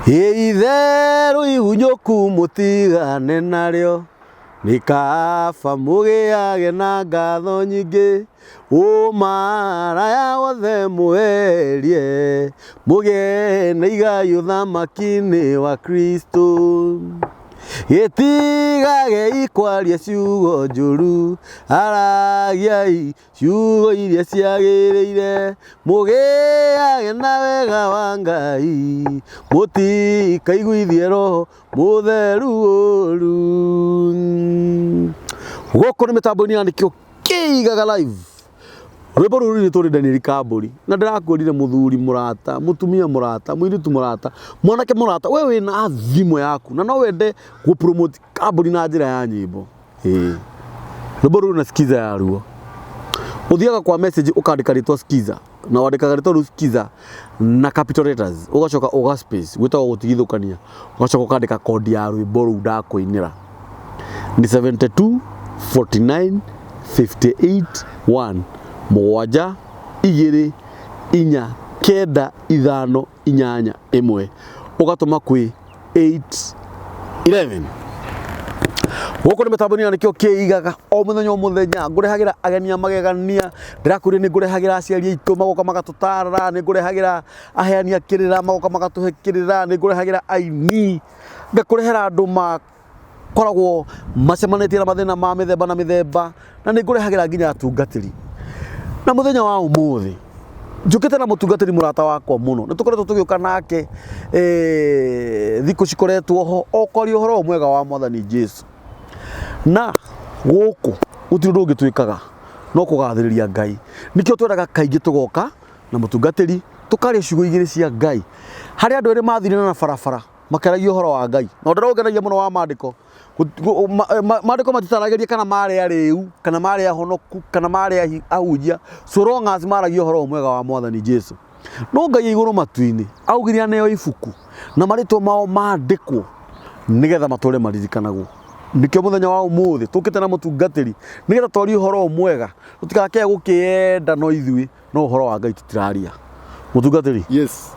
Itherũ ihunyũku mũtigane narĩo, nĩ kaba mũgĩage na ngatho nyingĩ, ũmaraya wothe mũwerie, mũgĩe na igai ũthamaki-inĩ wa Kristo. Gĩtigagei kwaria ciugo njũru, aragiai ciugo iria ciagĩrĩire, mũgĩage na wega wa Ngai, mũtikaiguithie Roho Mũtheru ũru. Gũkũ nĩ mĩtambo-inĩ ya nĩkĩo kĩigaga live. Rwĩmbo rũrũ rũinĩtwo nĩ Daniel Kambũri na ndĩrakwĩrire mũthuri mũrata, mũtumia mũrata, mũirĩtu mũrata, mwanake mũrata, we wĩna thimũ yaku na no wende gũ promote Kambũri na njĩra ya nyĩmbo. Ĩĩ. Rwĩmbo rũrũ na skiza yaruo. Ũthiaga kwa message ũkandĩka rĩtwa skiza na wandĩkaga rĩtwa rĩu skiza na capital letters ũgacoka ũga space gwĩtagwo gũtigithũkania ũgacoka ũkandĩka kodi ya rwĩmbo rũu ndakũinĩra nĩ 72 49 58 1 mũgwanja igĩrĩ inya kenda ithano inyanya ĩmwe ũgatũma kwĩ 811 gũkũ nĩ mĩtambo-inĩ na nĩkĩo kĩigaga o mũthenya o mũthenya ngũrehagĩra ageni a magegania ndĩrakwĩrire nĩ ngũrehagĩra aciari aitũ magoka magatũtara nĩ ngũrehagĩra aheani a kĩrĩra magoka magatũhe kĩrĩra nĩ ngũrehagĩra aini ngakũrehera andũ ma koragwo macemanĩtie na mathĩna ma mĩthemba na mĩthemba na nĩ ngũrehagĩra nginya atungatĩri na mũthenya wa ũmũthĩ njũkĩte na mũtungatĩri mũrata wakwa mũno nĩ tũkoretwo tũgĩũka nake eh, thikũ cikoretwo ho o kwaria ũhoro ũyũ mwega wa mwathani Jesu na gũkũ gũtirĩ ũndũ ũngĩ twĩkaga no kũgathĩrĩria Ngai nĩkĩo twendaga kaingĩ tũgoka na mũtungatĩri tũkaria ciugo igĩrĩ cia Ngai harĩ andũ erĩ mathire na barabara makĩaragia ũhoro wa Ngai na ũndũ ũrĩa ũngenagia mũno wa maandĩko maandĩko matitaragĩria kana marĩ arĩu kana marĩ ahonoku kana marĩ ahunjia so long as maragia ũhoro ũyũ mwega wa mwathani Jesu no Ngai igũrũ matu-inĩ augire aneo ibuku na marĩtwa mao mandĩkwo nĩgetha matũre maririkanagwo nĩkĩo mũthenya wa ũmũthĩ tũkĩte na mũtungatĩri nĩgetha twarie ũhoro ũyũ mwega tũtigakĩae gũkĩenda no ithuĩ no ũhoro wa Ngai tũtiraria mũtungatĩri. Yes.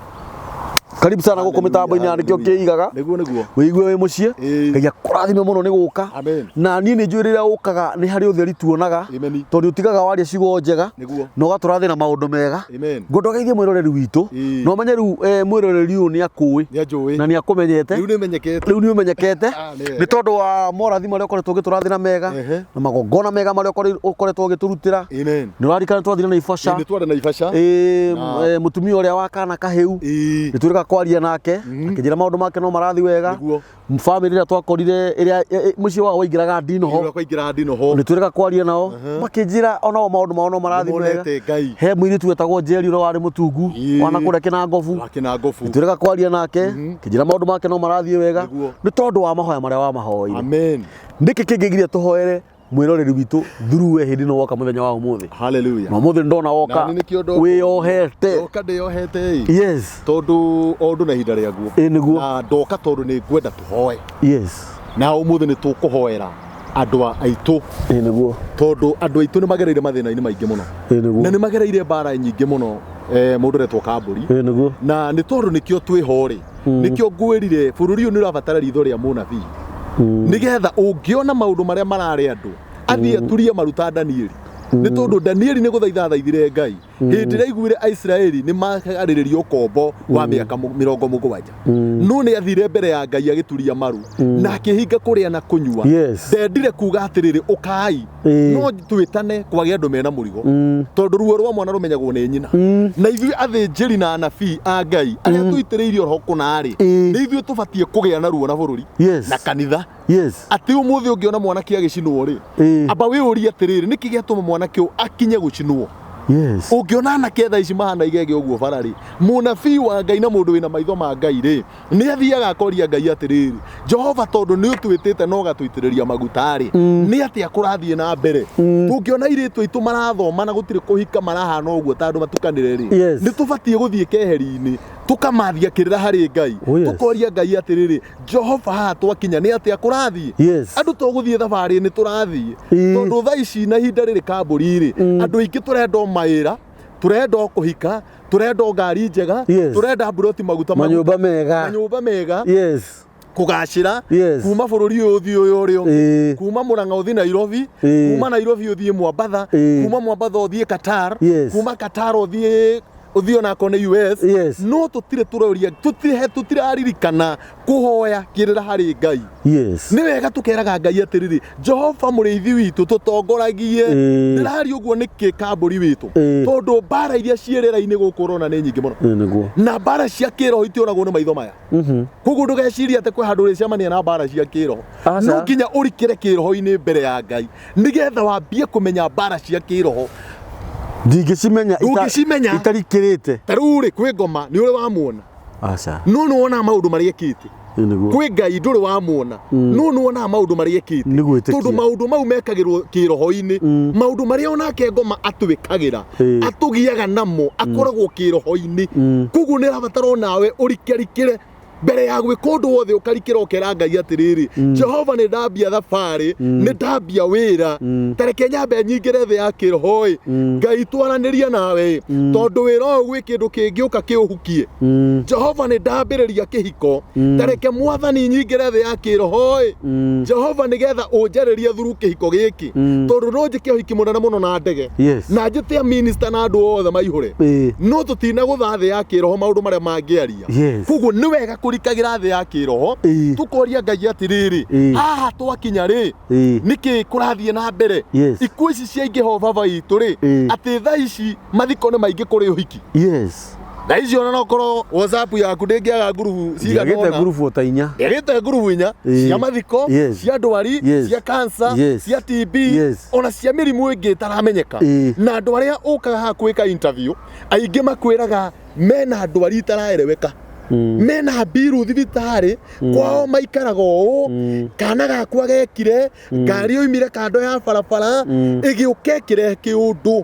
Karibu sana gũkũ mĩtambo-inĩ ya nĩkĩo kĩigaga. Nĩguo nĩguo. Wĩigue wĩ mũciĩ. Ĩĩ. Ngai akũrathime mũno nĩ gũka. Amen. Na niĩ nĩ njũĩ rĩrĩa ũkaga nĩ harĩ ũtheri tuonaga. Amen. Tondũ ũtigaga waria ciugo njega. Nĩguo. Na ũgatũrathĩra maũndũ mega. Amen. Ngwenda ũgeithie mwĩroreri witũ. Ĩĩ. Na ũmenye rĩu mwĩroreri ũyũ nĩ akũĩ. Nĩ anjũĩ. Na nĩ akũmenyete. Rĩu nĩ menyekete. Rĩu nĩ ũmenyekete. Ah, nĩ wega. Nĩ tondũ wa morathi marĩa ũkoretwo ũgĩtũrathĩra mega. Ehe. Na magongona mega marĩa ũkoretwo ũgĩtũrutĩra. Amen. Nĩ ũraririkana twathire Naivasha. Nĩ twarĩ Naivasha. Ĩĩ, Na- mũtumia ũrĩa wa kana kahĩu Ĩĩ. nĩ twĩrĩga kwaria nake akĩnjĩra maũndũ make no marathiĩ wega. Nĩguo. Bamĩrĩ ĩrĩa twakorire ĩrĩa mũciĩ wao waingĩraga ndinoho. Ĩrĩa kwaingĩra ndinoho. Nĩ twĩrĩga kwaria nao makĩnjĩra onao maũndũ mao no marathiĩ wega. Nĩmonete Ngai. He mũirĩtu wetagwo Njeri ũrĩa warĩ mũtungu Ĩĩ. wana kũrĩa Kĩnangobu. Wa Kĩnangobu. Nĩ twĩrĩga kwaria nake akĩnjĩra maũndũ make no marathiĩ wega Nĩguo. nĩ tondũ wa mahoya marĩa wamahoeire. Amen. Nĩkĩ kĩngĩgiria tũhoere mwĩroreri witũ through we hĩndĩ ĩno woka mũthenya wa ũmũthĩ? Hallelujah. Na ũmũthĩ ndona woka Na niĩ nĩkĩo ndoka. wĩyohete. Ndoka ndĩyohete ĩ. Yes. Tondũ o ũndũ na ihinda rĩaguo. Ĩ nĩguo. Na ndoka tondũ nĩ ngwenda tũhoe. Yes. Na ũmũthĩ nĩ tũkũhoera andũ aitũ. Ĩ nĩguo. Tondũ andũ aitũ nĩ magereire mathĩna-inĩ maingĩ mũno. Ĩ nĩguo. Na nĩ magereire mbara nyingĩ mũno mũndũ ũretwo Kambũri. Ĩ nĩguo. Na nĩ tondũ nĩkĩo twĩho rĩ. Nĩkĩo ngwĩrire bũrũri ũyũ nĩ ũrabatara ritho rĩa mũnabii. Nĩgetha ũngĩona maũndũ marĩa mararĩ andũ athiĩ aturie maruta Danieli. Nĩ tondũ Danieli nĩ gũthaitha athaithire Ngai hĩndĩ ĩrĩa aiguire Aisiraeli nĩ makarĩrĩrio ũkombo wa mĩaka 70. No nĩ athire mbere ya Ngai agĩturia maru na akĩhinga kũrĩa na kũnyua. Yes. Ndendire kuga atĩrĩrĩ ũkai Ĩĩ. no twĩtane kwagĩa andũ mena mũrigo tondũ ruo rwa mwana rũmenyagwo nĩ nyina. Na ithuĩ athĩnjĩri na anabii a Ngai arĩa tũitĩrĩirio roho kũna rĩ, Ĩĩ. nĩ ithuĩ tũbatiĩ kũgĩa na ruo na bũrũri Yes. na kanitha. Yes. Atĩ ũmũthĩ ũngĩona mwanake agĩcinwo rĩ, Ĩĩ. amba wĩyũrie atĩrĩrĩ, nĩkĩ gĩatũma mwanake ũyũ akinye gũcinwo? Yes. Ũngĩona anake thaa ici mahana igege ũguo bara rĩ, mũnabii wa Ngai na mũndũ wĩna maitho ma Ngai rĩ, nĩ athiaga akoria Ngai atĩrĩrĩ, Jehova tondũ nĩ ũtwĩtĩte na ũgatũitĩrĩria maguta rĩ, nĩ atĩa kũrathiĩ na mbere? Tũngĩona airĩtu aitũ marathoma na gũtirĩ kũhika marahana ũguo ta andũ matukanĩre rĩ, Yes. nĩ tũbatiĩ gũthiĩ keheri-inĩ tũkamathia kĩrĩra harĩ Ngai. Oh, yes. Tũkoria Ngai atĩrĩrĩ, Jehova haha twakinya nĩ atĩa kũrathiĩ? Yes. Andũ to gũthiĩ thabarĩ nĩ tũrathiĩ. Ĩĩ. Tondũ thaa ici na ihinda rĩrĩ kambũri rĩ, andũ aingĩ tũrenda o mawĩra Tũrenda o kũhika, tũrenda o ngari njega, tũrenda mburoti, maguta, manyũmba mega, manyũmba mega, kũgacĩra, kuma bũrũri ũyũ ũthiĩ ũyũ ũrĩa ũngĩ, kuma Murang'a ũthiĩ Nairobi, kuma Nairobi ũthiĩ Mwambatha, kuma Mwambatha ũthiĩ Qatar, kuma Qatar ũthiĩ onakorwo nĩ US. No tũtirĩ tũroria, tũtiraririkana kũhoya kĩrĩra harĩ Ngai. Nĩ wega tũkeraga Ngai atĩrĩrĩ, Jehova mũrĩithi witũ, tũtongoragie. Ndĩraria ũguo nĩkĩ, kambũri witũ? Tondũ mbara iria ciĩ rĩera-inĩ gũkũ ũrona nĩ nyingĩ mũno. Ĩĩ nĩguo. Na mbara cia kĩroho itionagwo nĩ maitho maya. Koguo ndũgecirie atĩ kwĩ handũ ũrĩcemania na mbara cia kĩroho. Aca. No nginya ũrikĩre kĩroho-inĩ mbere ya Ngai nĩgetha wambie kũmenya mbara cia kĩroho. Ndingĩcimenya Ndũngĩcimenya. Itarikĩrĩte. Ta rĩu rĩ, kwĩ ngoma nĩ ũrĩ wamuona? Aca. No nĩ wonaga maũndũ marĩa ekĩte. Ĩĩ nĩguo. Kwĩ Ngai ndũrĩ wamuona, no nĩ wonaga maũndũ marĩa ekĩte. Nĩ gwĩtĩkia. Tondũ maũndũ mau mekagĩrwo kĩroho-inĩ. Maũndũ marĩa onake ngoma atwĩkagĩra, atũgiaga namo, akoragwo kĩroho-inĩ. Koguo nĩ ũrabatara onawe ũrikerikĩre mbere ya gwĩka ũndũ wothe, ũkarikĩra ũkera Ngai atĩrĩrĩ, Jehova, nĩ ndambia thabarĩ, nĩ ndambia wĩra, ta reke nyambe nyingĩre thĩ ya kĩroho ĩ, Ngai twaranĩria nawe ĩ, tondũ wĩra ũyũ gwĩ kĩndũ kĩngĩũka kĩũhukie. Jehova, nĩ ndambĩrĩria kĩhiko, ta reke Mwathani nyingĩre thĩ ya kĩroho ĩ, Jehova, nĩgetha ũnjarĩrie thuru kĩhiko gĩkĩ, tondũ no njĩke ũhiki mũnene mũno na ndege, na njĩte minister na andũ othe maihũre, no tũtinagũtha thĩ ya kĩroho maũndũ marĩa mangĩaria. Koguo nĩ wega kũrikagĩra thĩ ya kĩroho, tũkoria Ngai atĩrĩrĩ, haha twakinya rĩ, nĩkĩ kũrathiĩ na mbere? Ikuũ ici ciaingĩha baba witũ rĩ, atĩ thaa ici mathiko nĩ maingĩ kũrĩ ũhiki. Thaa ici ona nokorwo WhatsApp yaku ndĩngĩaga ngurubu cigana Ndiagĩte ũna. ngurubu o ta inya. Ndĩagĩte ngurubu inya cia mathiko, cia ndwari, cia cancer, cia TB, ona cia mĩrimũ ĩngĩ ĩtaramenyeka. Na andũ arĩa ũkaga haha gwĩka interview aingĩ makwĩraga mena ndwari itaraereweka, mena mbiru thibitarĩ kwao, maikaraga ũũ, kana gakwa gekire ngari yoimire kando ya barabara ĩgĩũka ĩkĩrehe kĩũndũ.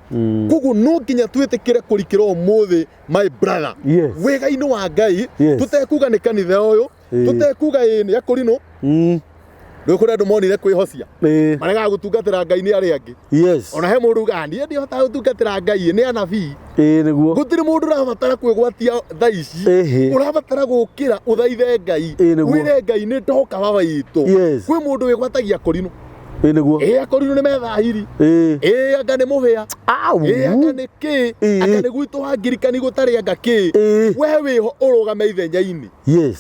Koguo no nginya twĩtĩkĩre kũrikĩra ũmũthĩ, my brother, wĩga-inĩ wa Ngai, tũtekuga nĩ kanitha ũyũ, tũtekuga ĩ nĩ akũrinũ. Rĩu kũrĩ andũ monire kwĩhocia, maregaga gũtungatĩra Ngai nĩ arĩa angĩ. Ona he mũndũ ugaga, niĩ ndihotaga gũtungatĩra Ngai, nĩ anabii. Ĩĩ nĩguo. Gũtirĩ mũndũ ũrabatara kwĩgwatia thaa ici. Ũrabatara gũkĩra ũthaithe Ngai, Ĩĩ nĩguo. wĩre Ngai, nĩ ndoka baba witũ. Kwĩ mũndũ wĩgwatagia kũrinũ. Ĩĩ nĩguo. Ĩ akũrinũ nĩ methahiri, ĩ anga nĩ mũhĩa, Au. Ĩ anga nĩ kĩ, anga nĩ gwitũ hangirikani gũtarĩ anga kĩ. We wĩho ũrũgame ithenya-inĩ.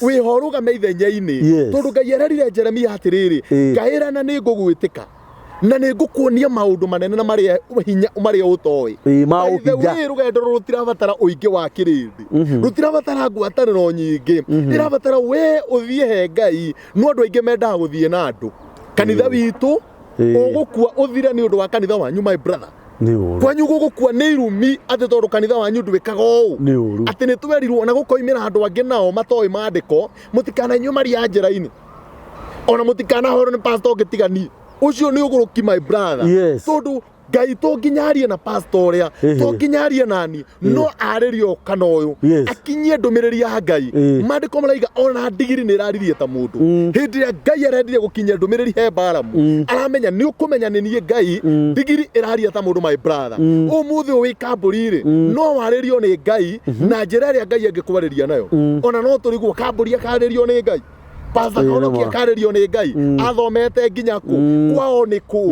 Wĩho ũrũgame ithenya-inĩ. Tondũ Ngai ererire Jeremia atĩrĩrĩ, ngaĩra na nĩ ngũgwĩtĩka na nĩ ngũkuonia maũndũ manene na marĩa hinya marĩa ũtoĩ. Ĩĩ, ma By the ũhinga. way, rũgendo rũrũ rũtirabatara ũingĩ wa kĩrĩndĩ, rũtirabatara ngwatanĩro nyingĩ, ĩrabatara we ũthiĩ he Ngai. No andũ aingĩ mendaga gũthiĩ na andũ kanitha witũ. Ũgũkua ũthire nĩ ũndũ wa kanitha wanyu, my brother. Nĩ ũru. Kwanyu gũgũkua nĩ irumi atĩ tondũ kanitha wanyu ndwĩkaga ũũ. Nĩ ũru. Atĩ nĩ twerirwo na gũkoimĩra andũ angĩ nao matoĩ maandĩko, mũtikananyue maria njĩra-inĩ, ona mũtikanahorwo nĩ pastor ũngĩ tiga niĩ. Ũcio nĩ ũgũrũki, my brother. Tondũ Ngai to nginya arie na pastor ũrĩa, to nginya arie nani, no arĩrie o kana ũyũ, akinyie ndũmĩrĩri ya Ngai. Maandĩko maraiga ona ndigiri nĩ ĩraririe ta mũndũ. Hĩndĩ ĩrĩa Ngai arendire gũkinyia ndũmĩrĩri he Balamu, aramenya nĩ ũkũmenya nĩ niĩ Ngai, ndigiri ĩraria ta mũndũ. My brother, ũmũthĩ ũyũ wĩ kambũri rĩ, no warĩrio nĩ Ngai na njĩra ĩrĩa Ngai angĩkwarĩria nayo. Ona no tũrigwo kambũri akarĩrio nĩ Ngai, Pastor Kahonoki nĩma. akarĩrio nĩ Ngai, athomete nginya kũ, kwao nĩ kũ,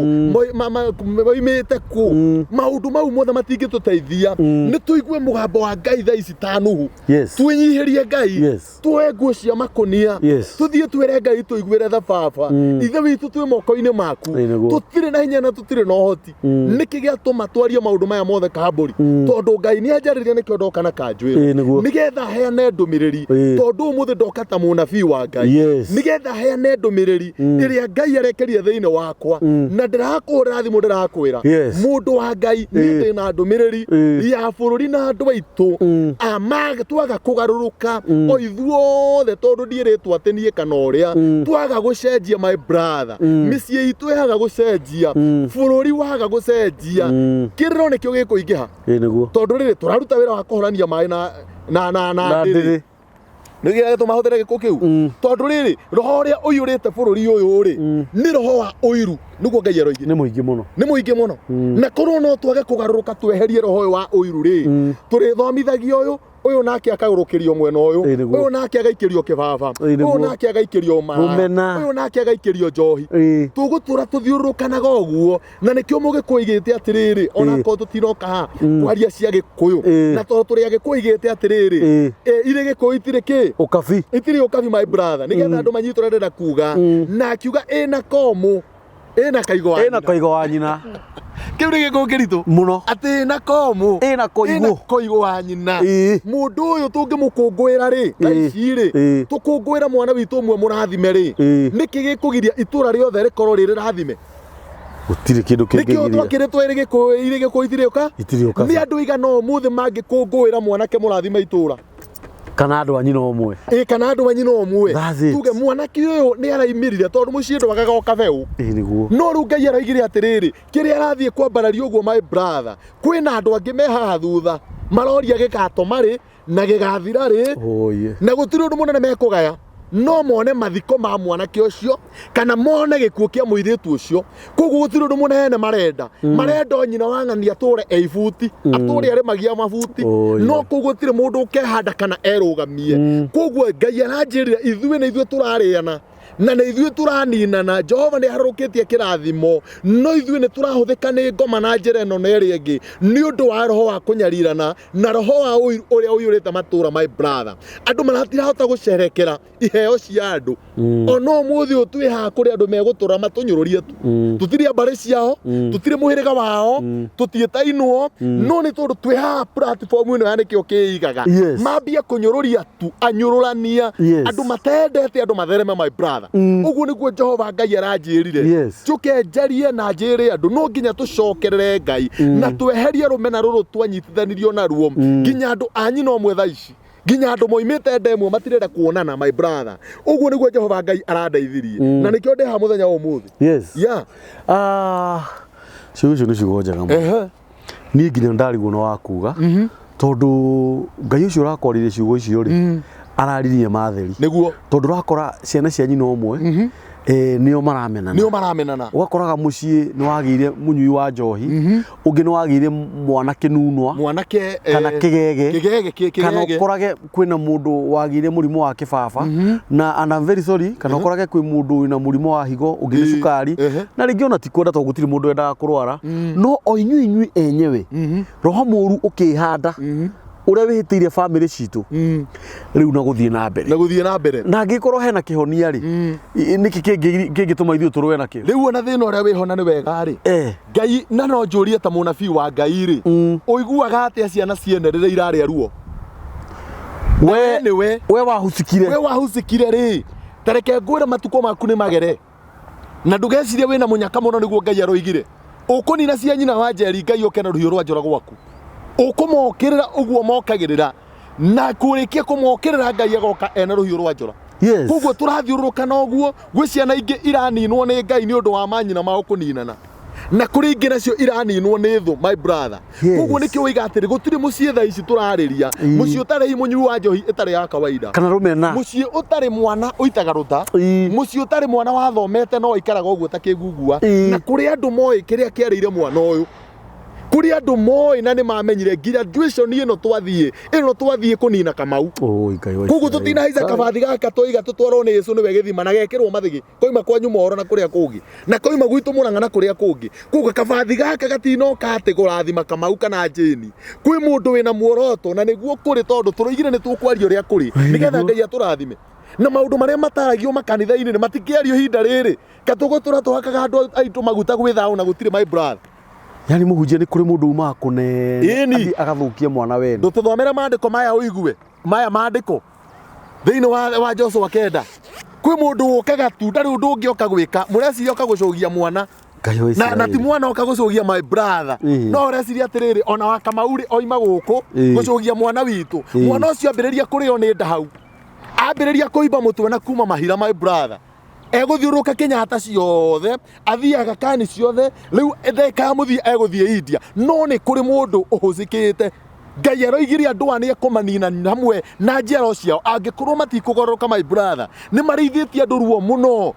moimĩte kũ? Maũndũ mau mothe matingĩtũteithia. Nĩ tũigue mũgambo wa Ngai thaa ici ta Nuhu, twĩnyihĩrie Ngai, tuoe nguo cia makũnia, tũthiĩ twĩre Ngai, tũiguĩre tha baba ithe witũ, twĩ moko-inĩ maku. Ĩĩ nĩguo. Tũtirĩ na hinya na tũtirĩ na ũhoti. Nĩkĩ gĩatũma twarie maũndũ maya mothe, kambũri? Tondũ Ngai nĩ anjarĩria, nĩkĩo ndoka na kanjwĩro, Ĩĩ nĩguo. Nĩgetha heane ndũmĩrĩri. Tondũ ũmũthĩ ndoka ta mũnabii wa Ngai, nĩgetha heane ndũmĩrĩri ĩrĩa Ngai arekeria thĩinĩ wakwa. Na ndĩrakũhũrĩra thimũ, ndĩrakwĩra, mũndũ wa Ngai, niĩ ndĩ na ndũmĩrĩri ya bũrũri na andũ aitũ. Ama twaga kũgarũrũka o ithuothe, tondũ ndiĩrĩtwo atĩ niĩ kana ũrĩa, twaga gũcenjia, my brother, mĩciĩ itũ yaga gũcenjia, bũrũri waga gũcenjia, kĩrĩro nĩkĩo gĩkũingĩha. Ĩĩ nĩguo. Tondũ rĩrĩ tũraruta wĩra wa kũhorania maĩ na Na ndĩrĩ. Ndĩrĩ. Nĩ kĩrĩa gĩtũma hũthĩre gĩkũ kĩu? Tondũ rĩrĩ, roho ũrĩa ũiyũrĩte bũrũri ũyũ rĩ, nĩ roho wa ũiru, nĩguo Ngai aroigire. Nĩ mũingĩ mũno. Nĩ mũingĩ mũno. Na korwo no twage kũgarũrũka tweherie roho ũyũ wa ũiru rĩ, tũrĩthomithagia ũyũ, ũyũ nake akagũrũkĩrio mwena ũyũ, Ĩĩ, nĩguo. ũyũ nake agaikĩrio kĩbaba, Ĩĩ, nĩguo. ũyũ nake agaikĩrio maraya, Rũmena. ũyũ nake agaikĩrio njohi. Ĩĩ. Tũgũtũra tũthiũrũrũkanaga ũguo, na nĩkĩo mũgĩkũyũ igĩte atĩrĩrĩ, ona Ĩĩ. korwo tũtinoka haha kwaria cia gĩkũyũ, Ĩĩ. na tondũ tũrĩ agĩkũyũ igĩte atĩrĩrĩ, Ĩĩ. irĩ gĩkũyũ itirĩ kĩ? Ũkabi. Itirĩ ũkabi, my brother, nĩgetha andũ manyite ũrĩa ndĩrenda kuga. Na akiuga ĩna komũ, ĩna kaigo wa Ĩna nyina. koigo wa nyina. Kĩu nĩ gĩkũyũ kĩritũ Mũno. atĩ ĩna komũ, Ĩna koigo. ĩna koigo wa nyina. Ĩĩ. Mũndũ ũyũ tũngĩmũkũngũĩra rĩ, thaa Ĩĩ. ici rĩ, Ĩĩ. tũkũngũĩra mwana witũ ũmwe mũrathime rĩ, Ĩĩ. nĩkĩ gĩkũgiria itũra rĩothe rĩkorwo rĩ rĩrathime? Gũtirĩ kĩndũ Nĩkĩo kĩngĩgiria. twakĩrĩtwo ĩrĩ gĩkũyũ, irĩ gĩkũyũ itirĩ ũka? Itirĩ ũkabi. Nĩ andũ aigana ũmũthĩ mangĩkũngũĩra mwanake mũrathime itũra? Kana andũ a nyina ũmwe. Ĩ, kana andũ a nyina ũmwe. That's it. Tuge mwanake ũyũ nĩ araimĩrire tondũ mũciĩ ndwagaga o kabeũ. Ĩĩ, nĩguo. No rĩu Ngai aroigire atĩrĩrĩ, kĩrĩa arathiĩ kwambararia ũguo, my brother, kwĩna andũ angĩ me haha thutha maroria gĩgatoma rĩ na gĩgathira rĩ, Oye. na gũtirĩ ũndũ mũnene mekũgaya, no mone mathiko ma mwanake ũcio kana mone gĩkuũ kĩa mũirĩtu ũcio. Koguo gũtirĩ ũndũ mũnene marenda, marenda o nyina wa ng'ani atũre e ibuti, atũre arĩmagia mabuti. Oh, yeah. No koguo gũtirĩ mũndũ ũkehanda kana erũgamie. Koguo Ngai aranjĩrire ithuĩ nĩ ithuĩ tũrarĩana na nĩ ithuĩ tũraninana. Jehova nĩ aharũrũkĩtie kĩrathimo, no ithuĩ nĩ tũrahũthĩka nĩ ngoma na njĩra ĩno na ĩrĩa ĩngĩ, nĩ ũndũ wa roho wa kũnyarirana na roho wa ũiru ũrĩa ũiyũrĩte matũra, my brother. Andũ maratirahota gũcerekera iheo cia andũ. Ona ũmũthĩ ũyũ twĩ haha, kũrĩ andũ megũtũra matũnyũrũrie tu. Tũtirĩ a mbarĩ ciao, tũtirĩ mũhĩrĩga wao, tũtiĩtainwo, no nĩ tondũ twĩ haha platform ĩno ya nĩkĩo kĩigaga, mambie kũnyũrũria tu, anyũrũrania, andũ matendete andũ mathereme, my brother. Ũguo nĩguo Jehova Ngai aranjĩrire njũke njarie na njĩre andũ no nginya tũcokerere Ngai na tweherie rũmena rũrũ twanyitithanirio naruo, nginya andũ a nyina ũmwe thaa ici, nginya andũ moimĩte nda ĩmwe matirenda kuonana, my brother. Ũguo nĩguo Jehova Ngai arandeithirie, na nĩkĩo ndĩ haha mũthenya wa ũmũthĩ. Yeah. Ah, ciugo icio nĩ ciugo njega mũno. Niĩ nginya ndarigwo nĩ wa kuga, tondũ Ngai ũcio ũrakwarĩria ciugo icio rĩ, araririe matheri. Tondũ ũrakora ciana cia nyina ũmwe, nĩo maramenana. Nĩo maramenana. Ũgakoraga mũciĩ nĩ wagĩire mũnyui wa njohi, ũngĩ nĩ wagĩire mwana kĩnunwa, mwanake kana kĩgege, kĩgege kana kĩgege. ũkorage kwĩna mũndũ wagĩire mũrimũ wa kĩbaba, na and I'm very sorry, kana ũkorage kwĩ mũndũ wĩna mũrimũ wa higo, ũngĩ nĩ cukari, na rĩngĩ ona ti kwenda, tondũ gũtirĩ mũndũ wendaga kũrwara, no o inyuĩ inyuĩ enyewe roho mũru ũkĩhanda ũrĩa wĩhĩtĩire bamĩrĩ citũ rĩu na gũthiĩ na mbere. Na gũthiĩ na mbere. Na angĩkorwo hena kĩhonia rĩ, nĩkĩ kĩngĩtũma ithuĩ tũrũe nakĩo? Rĩu ona thĩna ũrĩa wĩho na nĩ wega rĩ, Ngai, na no njũrie ta mũnabii wa Ngai rĩ, ũiguaga atĩa ciana ciene rĩrĩa irarĩa ruo? We nĩwe we wahucikire. We wahucikire rĩ, ta reke ngwĩre, matukũ maku nĩ magere, na ndũgecirie wĩna mũnyaka mũno. Nĩguo Ngai aroigire ũkũnina cia nyina wa Njeri, Ngai ũke na rũhiũ rwa njora gwaku, ũkũmokĩrĩra ũguo mokagĩrĩra, na kũrĩkia kũmokĩrĩra Ngai agoka ena rũhiũ rwa njora. Koguo tũrathiũrũrũka na ũguo, gwĩ ciana ingĩ iraninwo nĩ Ngai nĩ ũndũ wa manyina mao kũninana, na kũrĩ ingĩ nacio iraninwo nĩ thũ, my brother. Koguo nĩkĩo wĩiga atĩrĩ, gũtirĩ mũciĩ thaa ici tũrarĩria, mũciĩ ũtarĩ hihi mũnyui wa njohi ĩtarĩ ya kawaida, Kana rũmena. Mũciĩ ũtarĩ mwana ũitaga rũta, mũciĩ ũtarĩ mwana wathomete no aikaraga ũguo ta kĩgugua. Na kũrĩ andũ moĩ kĩrĩa kĩarĩire mwana ũyũ, kũrĩ andũ moĩ na nĩ mamenyire graduation ĩno twathiĩ, ĩno twathiĩ kũnina Kamau. Oi, Ngai wa Koguo Isiraeli. tũtinahaica kabathi gaka tũiga tũtwarwo nĩ Yesu nĩwe gĩthima, na gekĩrwo mathĩgĩ koima kwanyu Moro na kũrĩa kũngĩ, na koima gwitũ Mũrang'a na kũrĩa kũngĩ. Koguo kabathi gaka gatinoka atĩ kũrathima Kamau kana Jane. Kwĩ mũndũ wĩna muoroto, na nĩguo kũrĩ, tondũ tũroigire nĩ tũkwaria ũrĩa kũrĩ nĩgetha Ngai atũrathime. Na maũndũ marĩa mataragio makanitha-inĩ nĩ matikĩario ihinda rĩrĩ, katũgũtũra tũhakaga andũ aitũ maguta gwĩ thayũ na gũtirĩ, my brother. Yani mũhunjia, nĩ kũrĩ mũndũ umaga kũnene Ĩni. athiĩ agathũkia mwana wene. Ndũtũthomere maandĩko maya ũigue maya maandĩko thĩinĩ wa Joshua 9. Kwĩ mũndũ ũkaga tu, ndarĩ ũndũ ũngĩ oka gwĩka, mũreciria oka gũcũgia mwana. Ngai wa Na ti Isiraeli. mwana oka gũcũgia, my brother. No ũreciria atĩrĩrĩ, ona wa Kamau rĩ, oima gũkũ gũcũgia mwana witũ. Mwana ũcio ambĩrĩria kũrĩo nĩ nda hau, ambĩrĩria kũimba mũtwe na kuma mahira, my brother, egũthiũrũrũka Kenyatta ciothe, athiaga kani ciothe, rĩu ndagĩka ya mũthia egũthiĩ India. No nĩ kũrĩ mũndũ ũhũcĩkĩte. Ngai aroigire andũ aya nĩ ekũmanina hamwe na njiaro ciao angĩkorwo matikũgarũrũka. My brother, nĩ marĩithĩtie andũ ruo mũno.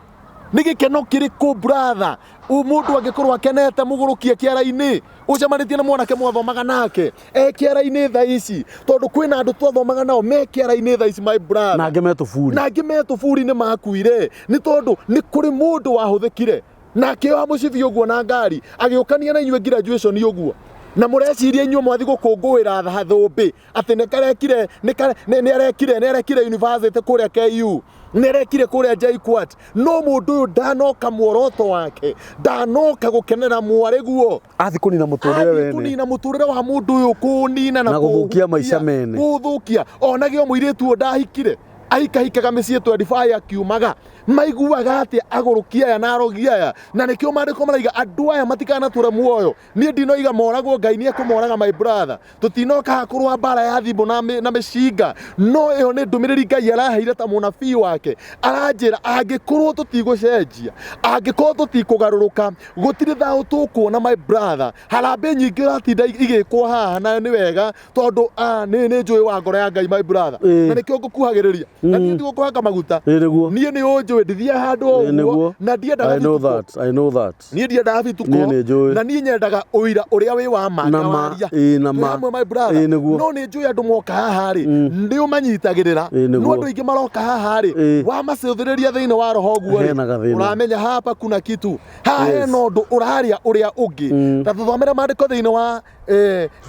Nĩ gĩkeno kĩrĩkũ, brother, mũndũ angĩkorwo akenete mũgũrũkie kĩara-inĩ, ũcemanĩtie na mwanake mwathomaga nake e kĩara-inĩ thaa ici, tondũ kwĩna andũ twathomaga nao me kĩara-inĩ thaa ici, my brother. Na angĩ metũburi. Na angĩ metũburi nĩ makuire nĩ tondũ nĩ kũrĩ mũndũ wahũthĩkire na akĩoha mũcibi ũguo na ngari agĩũkania na inyuĩ graduation ũguo, na mũreciria inyuĩ mwathi gũkũngũĩra thũmbĩ atĩ nĩ karekire nĩ arekire nĩ arekire university kũrĩa KU, nĩ arekire kũrĩa JKUAT, no mũndũ ũyũ ndanoka muoroto wake, ndanoka gũkenera mwarĩ guo. Athi kũnina mũtũrĩre Athiĩ wene. Kũnina mũtũrĩre wa mũndũ ũyũ, kũnina na Na gũthũkia maica mene. Gũthũkia onagĩo mũirĩtu ũyũ ndahikire, ahikahikaga mĩciĩ 25 akiumaga. Maiguaga atĩa agũrũki aya na arogi aya? Na nĩkĩo maandĩko maraiga andũ aya matikanatũre muoyo. Niĩ ndinoiga moragwo, Ngai nĩ ekũmoraga, my brother. Tũtinoka haha kũrũa mbara ya thimũ na mĩcinga, no ĩyo nĩ ndũmĩrĩri Ngai araheire ta mũnabii wake. Aranjĩra angĩkorwo tũtigũcenjia, angĩkorwo tũtikũgarũrũka, gũtirĩ thayũ tũkuona, my brother. Harambĩ nyingĩ ũratinda igĩkwo haha, nayo nĩ wega tondũ nĩ njũĩ wa ngoro ya Ngai, my brother. Na nĩkĩo ngũkuhagĩrĩria na niĩ ndigũkũhaka maguta. Ĩĩ nĩguo. Niĩ nĩ ũnjũĩ ndithiaga handũ o Ĩĩ ũguo nĩguo. na ndiendaga I know bituko. that. I know that. Niĩ ndiendaga bituko. Niĩ nĩ njũĩ. Na niĩ nyendaga ũira ũrĩa wĩ wa ma. Na ma, Ngawaria. ĩĩ, na Twĩ ma. hamwe, my brother. Ĩĩ, nĩguo. No nĩ njũĩ andũ moka haha rĩ, nĩ ũmanyitagĩrĩra. Ĩĩ, No nĩguo. andũ aingĩ maroka haha rĩ, wamacũthĩrĩria thĩinĩ wa roho ũguo rĩ, Hena gathĩna. ũramenya hapa kuna kitu haha, hena ũndũ ũrarĩa ũrĩa ũngĩ. Ta tũthomere maandĩko thĩinĩ wa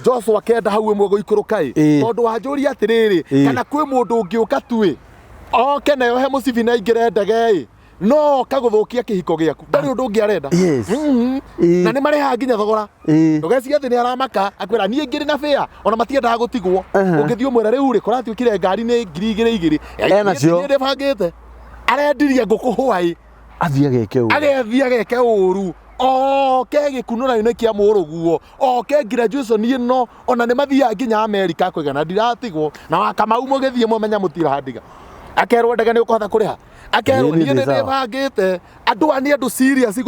Joshua 9 hau 1 gũikũrũka ĩ. Tondũ wanjũria atĩrĩrĩ, kana kwĩ mũndũ ũngĩũka tuĩ oke na yohe mũcibi na aingĩre ndege ĩ, no oka gũthũkia kĩhiko gĩaku, ndarĩ ũndũ ũngĩ arenda. Na nĩ marĩhaga nginya thogora. Ndũgecirie atĩ nĩ aramaka akwĩra niĩ ngĩrĩ na bĩa, ona matiendaga gũtigwo. Ũngĩthiĩ ũmwĩra rĩu rĩ, kũratuĩkire ngari nĩ 2000 2000. Enacio. Niĩ ndĩbangĩte arendirie ngũkũ hwaĩ. Athiĩ ageke ũru. Agethiĩ ageke ũru, oke gĩkunũra-inĩ kĩa mũrũguo, oke graduation ĩno. Ona nĩ mathiaga nginya Amerika akauga na ndiratigwo na wakamau, mũgĩthiĩ mũmenya mũtirahandiga. Akerwo ndege nĩ ũkũhota kũrĩha, akerwo Ĩĩ, niĩ nĩ nĩ sawa. ndĩbangĩte. Andũ aya nĩ andũ serious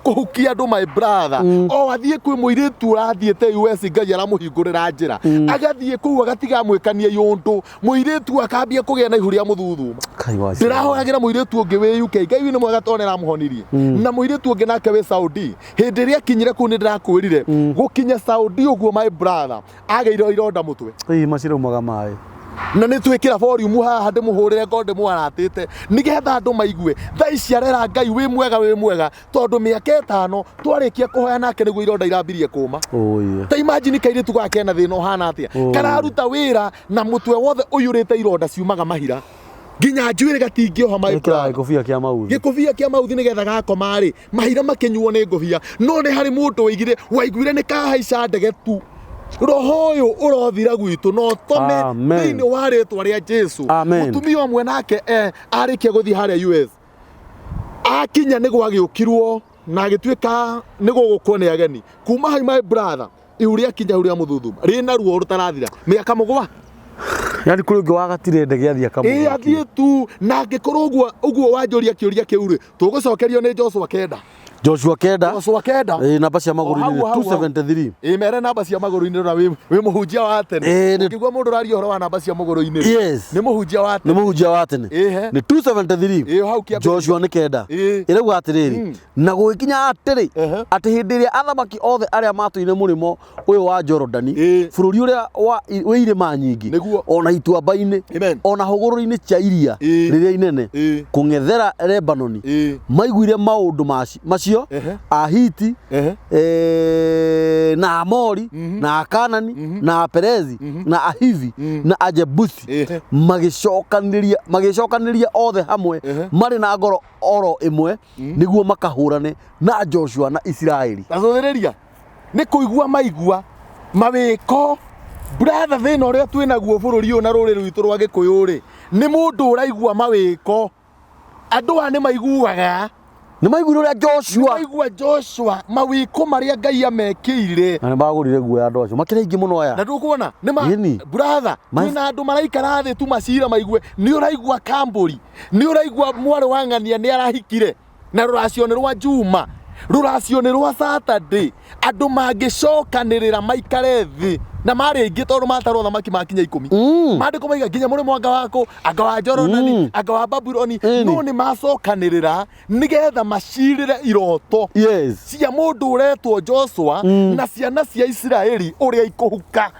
kũhukia andũ, my brother. O athiĩ kwĩ mũirĩtu ũrathiĩte US, Ngai aramũhingũrĩra njĩra, agathiĩ kũu agatiga amwĩkania ũndũ, mũirĩtu akambia kũgĩa na ihu rĩa mũthuthuma. Kai wa. Ndĩrahoyagĩra mũirĩtu ũngĩ wĩ UK, Ngai nĩ mwega tondũ nĩ aramũhonirie, na mũirĩtu ũngĩ nake wĩ Saudi. Hĩndĩ ĩrĩa akinyire kũu, nĩ ndĩrakwĩrire, gũkinya Saudi ũguo, my brother, agĩire ironda mũtwe. Ĩĩ, maciraumaga maĩ. Na nĩ twĩkĩra volume haha ndĩmũhũrĩre ngo ndĩmwaratĩte nĩgetha andũ maigue. Thaa ici arera Ngai wĩ mwega, wĩ mwega, tondũ mĩaka 5 twarĩkia kũhoya nake nĩguo ironda irambirie kũma. Oye. Ta imagine kairĩtu gaka kena thĩna ũhana atĩa, kararuta wĩra na mũtwe wothe ũiyũrĩte ironda ciumaga mahira, nginya njuĩrĩ gatingĩoha, my Ĩkĩraga brother. gĩkũbia kĩa mauthi. Gĩkũbia kĩa mauthi nĩgetha gakoma rĩ, mahira makĩnyuo nĩ ngũbia. No nĩ harĩ mũndũ waigire waiguire nĩ kahaica ndege tu. Roho ũyũ ũrothira gwitũ na ũtome Amen. thĩinĩ wa rĩtwa rĩa Jesu. Amen. Mũtumia ũmwe nake arĩkia gũthiĩ harĩa US, akinya nĩ gwagĩũkirwo na agĩtuĩka nĩ gũgũkwo nĩ ageni kuma hau, my brother, ihu rĩakinya hau rĩa mũthuthuma rĩna ruo rũtarathira mĩaka 7. Yani kũrĩ ũngĩ wagatire ndege athiĩ Ĩ. akamũthũkia. Athiĩ tu. Na angĩkorwo ũguo ũguo wanjũria kĩũria kĩu rĩ, tũgũcokerio nĩ Joshua 9. Joshua 9. Joshua 9. Ĩĩ, namba cia magũrũ-inĩ O hau, nĩ hau, hau. 273. Ĩ, mere namba cia magũrũ-inĩ, na wĩ mũhunjia wa tene. Ĩĩ, Ũngĩigua mũndũ ũraria ũhoro wa namba cia magũrũ-inĩ rĩ, nĩ mũhunjia wa Nĩ tene. mũhunjia wa tene. Ĩhe. Nĩ 273. Ĩĩ, hau kĩambĩrĩria. Joshua nĩ 9. Ĩrauga atĩrĩrĩ, na gũgĩkinya atĩrĩ, atĩ hĩndĩ ĩrĩa athamaki othe arĩa matũire mũrĩmo ũyũ wa Jorodani, bũrũri ũrĩa wĩ irĩma nyingĩ, ona ituamba-inĩ, ona hũgũrũrũ-inĩ cia iria rĩrĩa inene kũng'ethera Lebanoni, maiguire maũndũ macio, Ahiti, na Amori, na Akanani, na Aperezi, na Ahivi, na Ajebusi, magĩcokanĩrĩria othe hamwe marĩ na ngoro oro ĩmwe nĩguo makahũrane na Joshua na Isiraeli. Tacũthĩrĩria nĩ kũigua maigua mawĩko, brother. Thĩna ũrĩa twĩ naguo bũrũri ũyũ na rũrĩrĩ rwitũ rwa Gĩkũyũ rĩ, nĩ mũndũ ũraigua mawĩko. Andũ aya nĩ maiguaga. Nĩ maiguire ũrĩa Joshua Maigua Joshua mawĩko marĩa Ngai amekĩire. Na nĩ magũrire guoya andũ acio makĩrĩ aingĩ mũno aya. Na ndũkuona nĩ ma Ĩni. brother, twĩna andũ maraikara thĩ tu macira maigue. Nĩ ũraigua kambũri, nĩ ũraigua mwarĩ wa ng'ania nĩ arahikire, na rũracio nĩ rwa Juma, rũracio nĩ rwa Saturday. Andũ mangĩcokanĩrĩra maikare thĩ. Na marĩ aingĩ tondũ matarwo thamaki makinya 10. Maandĩko maiga nginya mũrĩmo anga wa kũ, anga wa Jorodani, anga wa Babuloni, no nĩ macokanĩrĩra nĩgetha macirĩre iroto cia mũndũ ũretwo Joshua na ciana cia Isiraeli ũrĩa ikũhuka.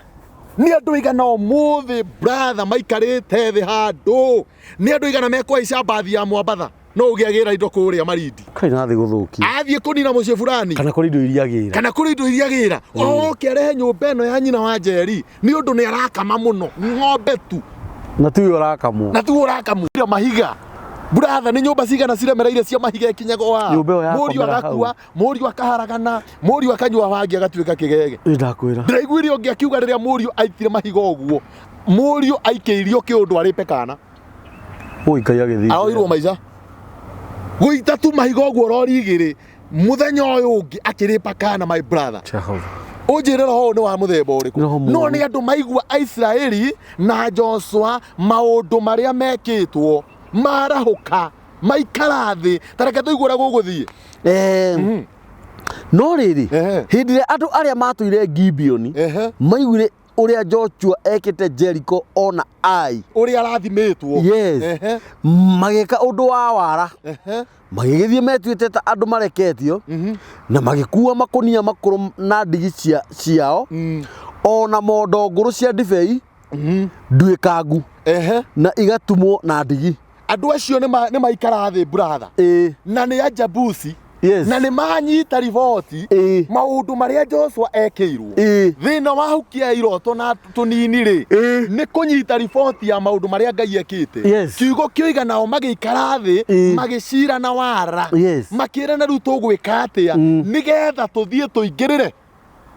Nĩ andũ aigana ũmũthĩ, brother, maikarĩte thĩ handũ? Nĩ andũ aigana mekũhaica mbathi ya Mwambatha no ũgĩagĩra indo kũrĩa Marindi? Kai na thĩ gũthũkia. Athiĩ kũnina mũciĩ fulani. Kana kũrĩ indo iria agĩra. Kana kũrĩ indo iria agĩra, oke arehe nyũmba ĩno ya nyina wa Njeri nĩ ũndũ nĩ arakama mũno ng'ombe tu. Na tiwe ũrakamwo. Na tiwe ũrakamwo. Mahiga, brother, nĩ nyũmba cigana ciremereire cia mahiga ikinyaga o haha? Nyũmba ĩyo Mũriũ yakomera agakua, hau. Mũriũ akaharagana, mũriũ akanyua bangi agatuĩka kĩgege. Ĩ ndakwĩra. Ndĩraiguire ũngĩ akiuga rĩrĩa mũriũ aitire mahiga ũguo, mũriũ aikĩirio kĩũndũ arĩpe kana. Oi Ngai agĩthiĩ. Aroirwo maica gũita tu mahiga ũguo rori igĩrĩ, mũthenya ũyũ ũngĩ akĩrĩpa kana, my brother. Jehova. Ũnjĩre roho ũyũ nĩ wa mũthemba ũrĩkũ? Roho No mũũru. nĩ andũ maigua Aisiraeli na Joshua maũndũ marĩa mekĩtwo, marahũka, maikara thĩ, ta reke tũigue ũrĩa gũgũthiĩ. No rĩrĩ, hĩndĩ ĩrĩa andũ arĩa matũire Gibeoni maiguire ũrĩa Joshua ekĩte Jericho ona Ai, ũrĩa arathimĩtwo, magĩka ũndũ wa wara, magĩgĩthiĩ metuĩte ta andũ mareketio, na magĩkuua makũnia makũrũ na ndigi ciao, o na mondo ngũrũ cia ndibei nduĩkangu, na igatumwo na ndigi. Andũ acio nĩ maikara thĩ, brother, na nĩ Ajabusi, na nĩ manyita riboti maũndũ marĩa Joshua ekĩirwo. Thĩna wa hukia iroto na tũnini rĩ, nĩ kũnyita riboti ya maũndũ marĩa Ngai ekĩte. Kiugo kĩoiga nao magĩikara thĩ, magĩcira na wara, makĩrana rĩu tũgwĩka atĩa nĩgetha tũthiĩ tũingĩrĩre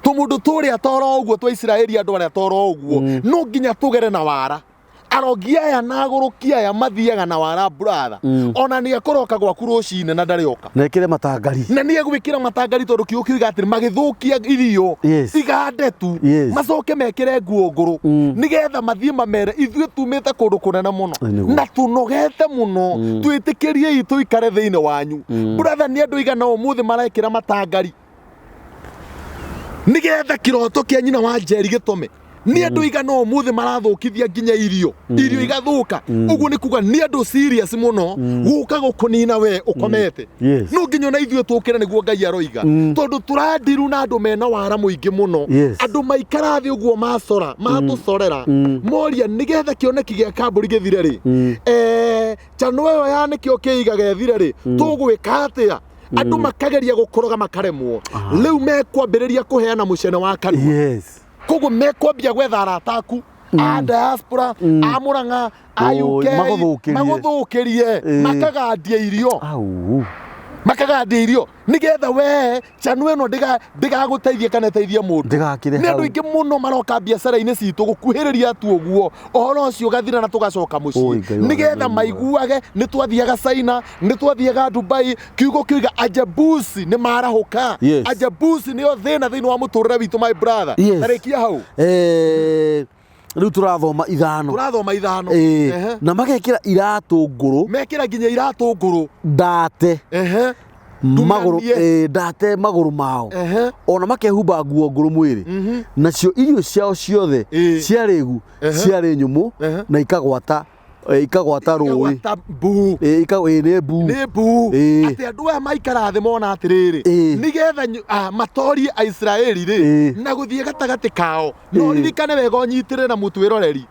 tũmũndũ tũrĩa toro ũguo twa Isiraeli, andũ arĩa toro ũguo, no nginya tũgere na wara. Arogi aya na agũrũki aya mathiaga na wara, brother. Ona nĩ ekũroka gwaku rũcinĩ na ndarĩoka. Na ĩkĩre matangari. Na nĩ egwĩkĩra matangari, tondũ kiugo kiuga atĩrĩ magĩthũkia irio igande tu, macoke mekĩre nguo ngũrũ nĩgetha mathiĩ mamere ithuĩ tumĩte kũndũ kũnene mũno Nĩguo. na tũnogete mũno, twĩtĩkĩriei tũikare thĩinĩ wanyu. Brother, nĩ andũ aigana ũmũthĩ marekĩra matangari nĩgetha kĩroto kĩa nyina wa Njeri gĩtome? Nĩ andũ aigana ũmũthĩ marathũkithia nginya irio, irio igathũka ũguo? Nĩ kuga nĩ andũ serious mũno gũka gũkũnina we ũkomete. No nginya ona ithuĩ tũkĩre nĩguo Ngai aroiga, tondũ tũrandiru na andũ mena wara mũingĩ mũno. Andũ maikara thĩ ũguo macora matũcorera, moria nĩgetha kĩoneki gĩa kambũri gĩthire rĩ, chano ĩyo ya nĩkĩo kĩigaga ĩthire rĩ, tũgwĩka atĩa? Andũ makageria gũkoroga makaremwo, rĩu mekwambĩrĩria kũheana mũcene wa kanua. Koguo mekwambia gwetha arata aku a diaspora, a Murang'a, a Oi, UK, magũthũkĩrie. Magũthũkĩrie. Makagandia irio. Au. Makagandia irio nĩgetha we chanu ĩno ndĩgagũteithie kana ĩteithie mũndũ. Ndĩgakĩre Nĩ andũ hau. aingĩ mũno maroka biacara-inĩ citũ gũkuhĩrĩria tu ũguo, ũhoro ũcio ũgathira na tũgacoka Oi, mũciĩ, Ngai wa nĩgetha Ngai. maiguage nĩ twathiaga China, nĩ twathiaga Dubai. Kiugo kiuga Ajabusi nĩ marahũka. Ajabusi nĩo thĩna thĩinĩ wa mũtũrĩre witũ, my brother. Tarĩkia hau. Rĩu tũrathoma 5. Tũrathoma 5. Na magekĩra iratũ ngũrũ. Mekĩra nginya iratũ ngũrũ. Ndate magũrũ. Ndumanie. Ndate magũrũ mao, ona makehumba nguo ngũrũ mwĩrĩ. Nacio irio ciao ciothe ciarĩ gu ciarĩ nyũmũ, na ikagwata rũĩ. Ikagwata mbu. Nĩ mbu. Nĩ mbu. Atĩ andũ aya maikara thĩ mona atĩrĩrĩ, nĩgetha matorie Aisiraeli rĩ, na gũthiĩ gatagatĩ kao, no ririkane wega, ũnyitĩre na mũtwĩroreri.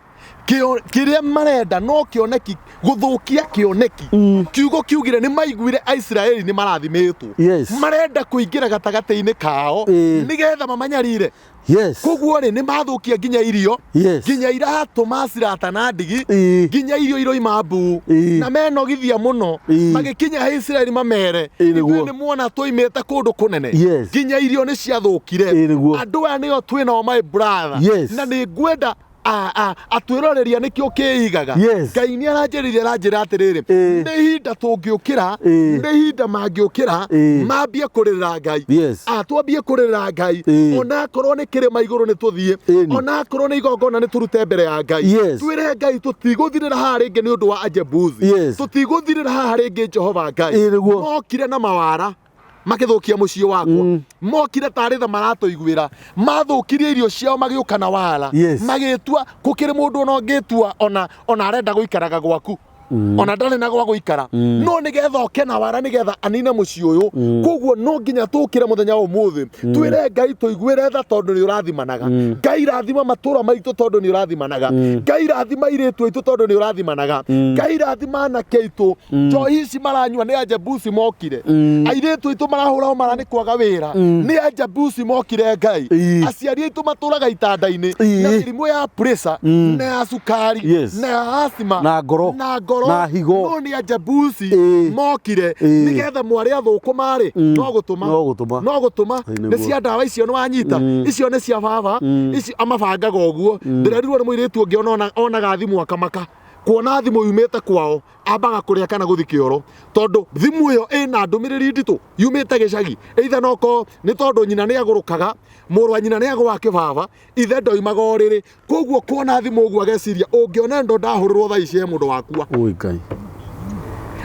Kĩrĩa marenda no kĩoneki, gũthũkia kĩoneki. Kiugo kiugire nĩ maiguire Aisiraeli nĩ marathimĩtwo. Marenda kũingĩra gatagatĩ-inĩ kao nĩgetha mamanyarire. Koguo rĩ, nĩ mathũkia nginya irio, nginya iratũ macirata na ndigi, nginya irio iroima mbu, na menogithia mũno. Magĩkinya he Isiraeli mamere, Nĩguo. ithuĩ nĩ muona tũimĩte kũndũ kũnene, nginya irio nĩ ciathũkire. Nĩguo. Andũ aya nĩo twĩnao, my brother. Na nĩ ngwenda atwĩroreria nĩkĩo kĩigaga. Ngai nĩ aranjĩrĩria, aranjĩra atĩrĩrĩ, nĩ ihinda tũngĩũkĩra, nĩ ihinda mangĩũkĩra, mambie kũrĩrĩra Ngai. Twambie kũrĩrĩra Ngai, onakorwo nĩ kĩrĩma igũrũ nĩ tũthiĩ, onakorwo nĩ igongona nĩ tũrute mbere ya Ngai, twĩre Ngai tũtigũthirĩra haha rĩngĩ nĩ ũndũ wa Ajebusi. Tũtigũthirĩra haha rĩngĩ, Jehova Ngai. Nĩguo. Mokire na mawara. Makĩthũkia mũciĩ wakwa, mokire tarĩ tha maratũiguĩra, mathũkirie irio ciao magĩũka na wara. Magĩtua gũkĩrĩ mũndũ ona ũngĩtua ona arenda gũikaraga gwaku, ona ndarĩ na gwa gũikara, no nĩgetha oke na wara nĩgetha anine mũciĩ ũyũ. Koguo no nginya tũkĩre mũthenya wa ũmũthĩ, twĩre Ngai tũiguĩre tha tondũ nĩ ũrathimanaga. Ngai, rathima matũra maitũ tondũ nĩ ũrathimanaga. Ngai, rathima airĩtu aitũ tondũ nĩ ũrathimanaga. Ngai, rathima anake aitũ. Njohi ici maranyua nĩ Ajebusi mokire. Airĩtu aitũ marahũra mara nĩ kwaga wĩra, nĩ Ajebusi mokire. Ngai, aciari aitũ matũraga itanda-inĩ na mĩrimũ ya pressure na ya cukari na ya asthma Na ngoro. Na ngoro. Na higo. No nĩ Ajebusi mokire nĩgetha mwarĩ athũkũma-rĩ, no gũtũma. No gũtũma. No gũtũma. Nĩguo. Nĩ cia ndawa icio, nĩ wanyita, icio nĩ cia baba ici amabangaga ũguo. Ndĩrerirwo nĩ mũirĩtu ũngĩ ona onaga thimũ akamaka. Kuona thimũ yumĩte kwao ambaga kũrĩa kana gũthi kĩoro, tondũ thimũ ĩyo ĩna ndũmĩrĩri nditũ yumĩte gĩcagi, either noko nĩ tondũ nyina nĩ agũrũkaga, mũrũ wa nyina nĩ agũa kĩbaba, ithe ndoimaga ũrĩrĩ. Koguo kuona thimũ ũguo ageciria, ũngĩona ndo ndahũrĩrwo thaa ici he mũndũ wakua. Ui Ngai.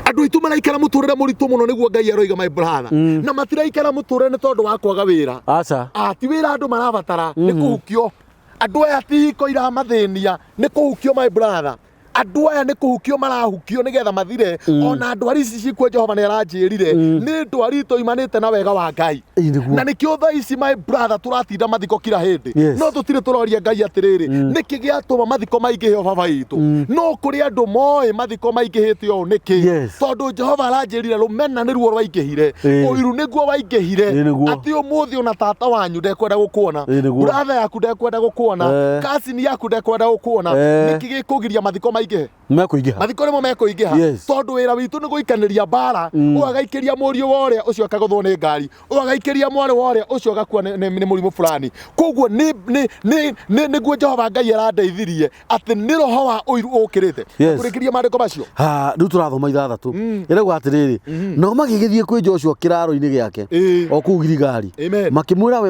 Andũ aitũ maraikara mũtũrĩre mũritũ mũno, nĩguo Ngai aroiga, my brother, na matiraikara mũtũrĩre nĩ tondũ wa kwaga wĩra. Aca. Ah, ti wĩra andũ marabatara, nĩ kũhukio. Andũ aya ti hiko iramathĩnia, nĩ kũhukio, my brother. Andũ aya nĩ kũhukio marahukio nĩgetha mathire. Ona ndwari ici cikuo, Jehova nĩ aranjĩrire nĩ ndwari tũimanĩte na wega wa Ngai. Nĩguo. Na nĩkĩo thaa ici, my brother, tũratinda mathiko kila hĩndĩ. No tũtirĩ tũroria Ngai atĩrĩrĩ, nĩkĩ gĩatũma mathiko maingĩhe o baba witũ? No kũrĩ andũ moĩ mathiko maingĩhĩte ũũ nĩkĩ. Tondũ Jehova aranjĩrire rũmena nĩruo rwaingĩhire, ũiru nĩguo waingĩhire. Nĩguo. Atĩ ũmũthĩ ona tata wanyu ndekwenda gũkuona, Nĩguo. brother yaku ndekwenda gũkuona, cousin yaku ndekwenda gũkuona. Nĩkĩ gĩkũgiria mathiko maingĩhe? Mekũingĩha. Mathiko nĩmo mekũingĩha. Tondũ wĩra witũ nĩ gũikanĩria mbara. Ũyũ agaikĩria mũriũ wa ũrĩa ũcio akagũthwo nĩ ngari, ũyũ agaikĩria mwarĩ wa ũrĩa ũcio agakua nĩ mũrimũ fulani. Koguo nĩguo Jehova Ngai arandeithirie atĩ nĩ roho wa ũiru ũkĩrĩte. Kũrĩkĩria maandĩko macio. Ha, rĩu tũrathoma 6 ĩrauga atĩrĩrĩ, nao magĩgĩthiĩ kwĩ Joshua kĩraro-inĩ gĩake o kũu Giligali, makĩmwĩra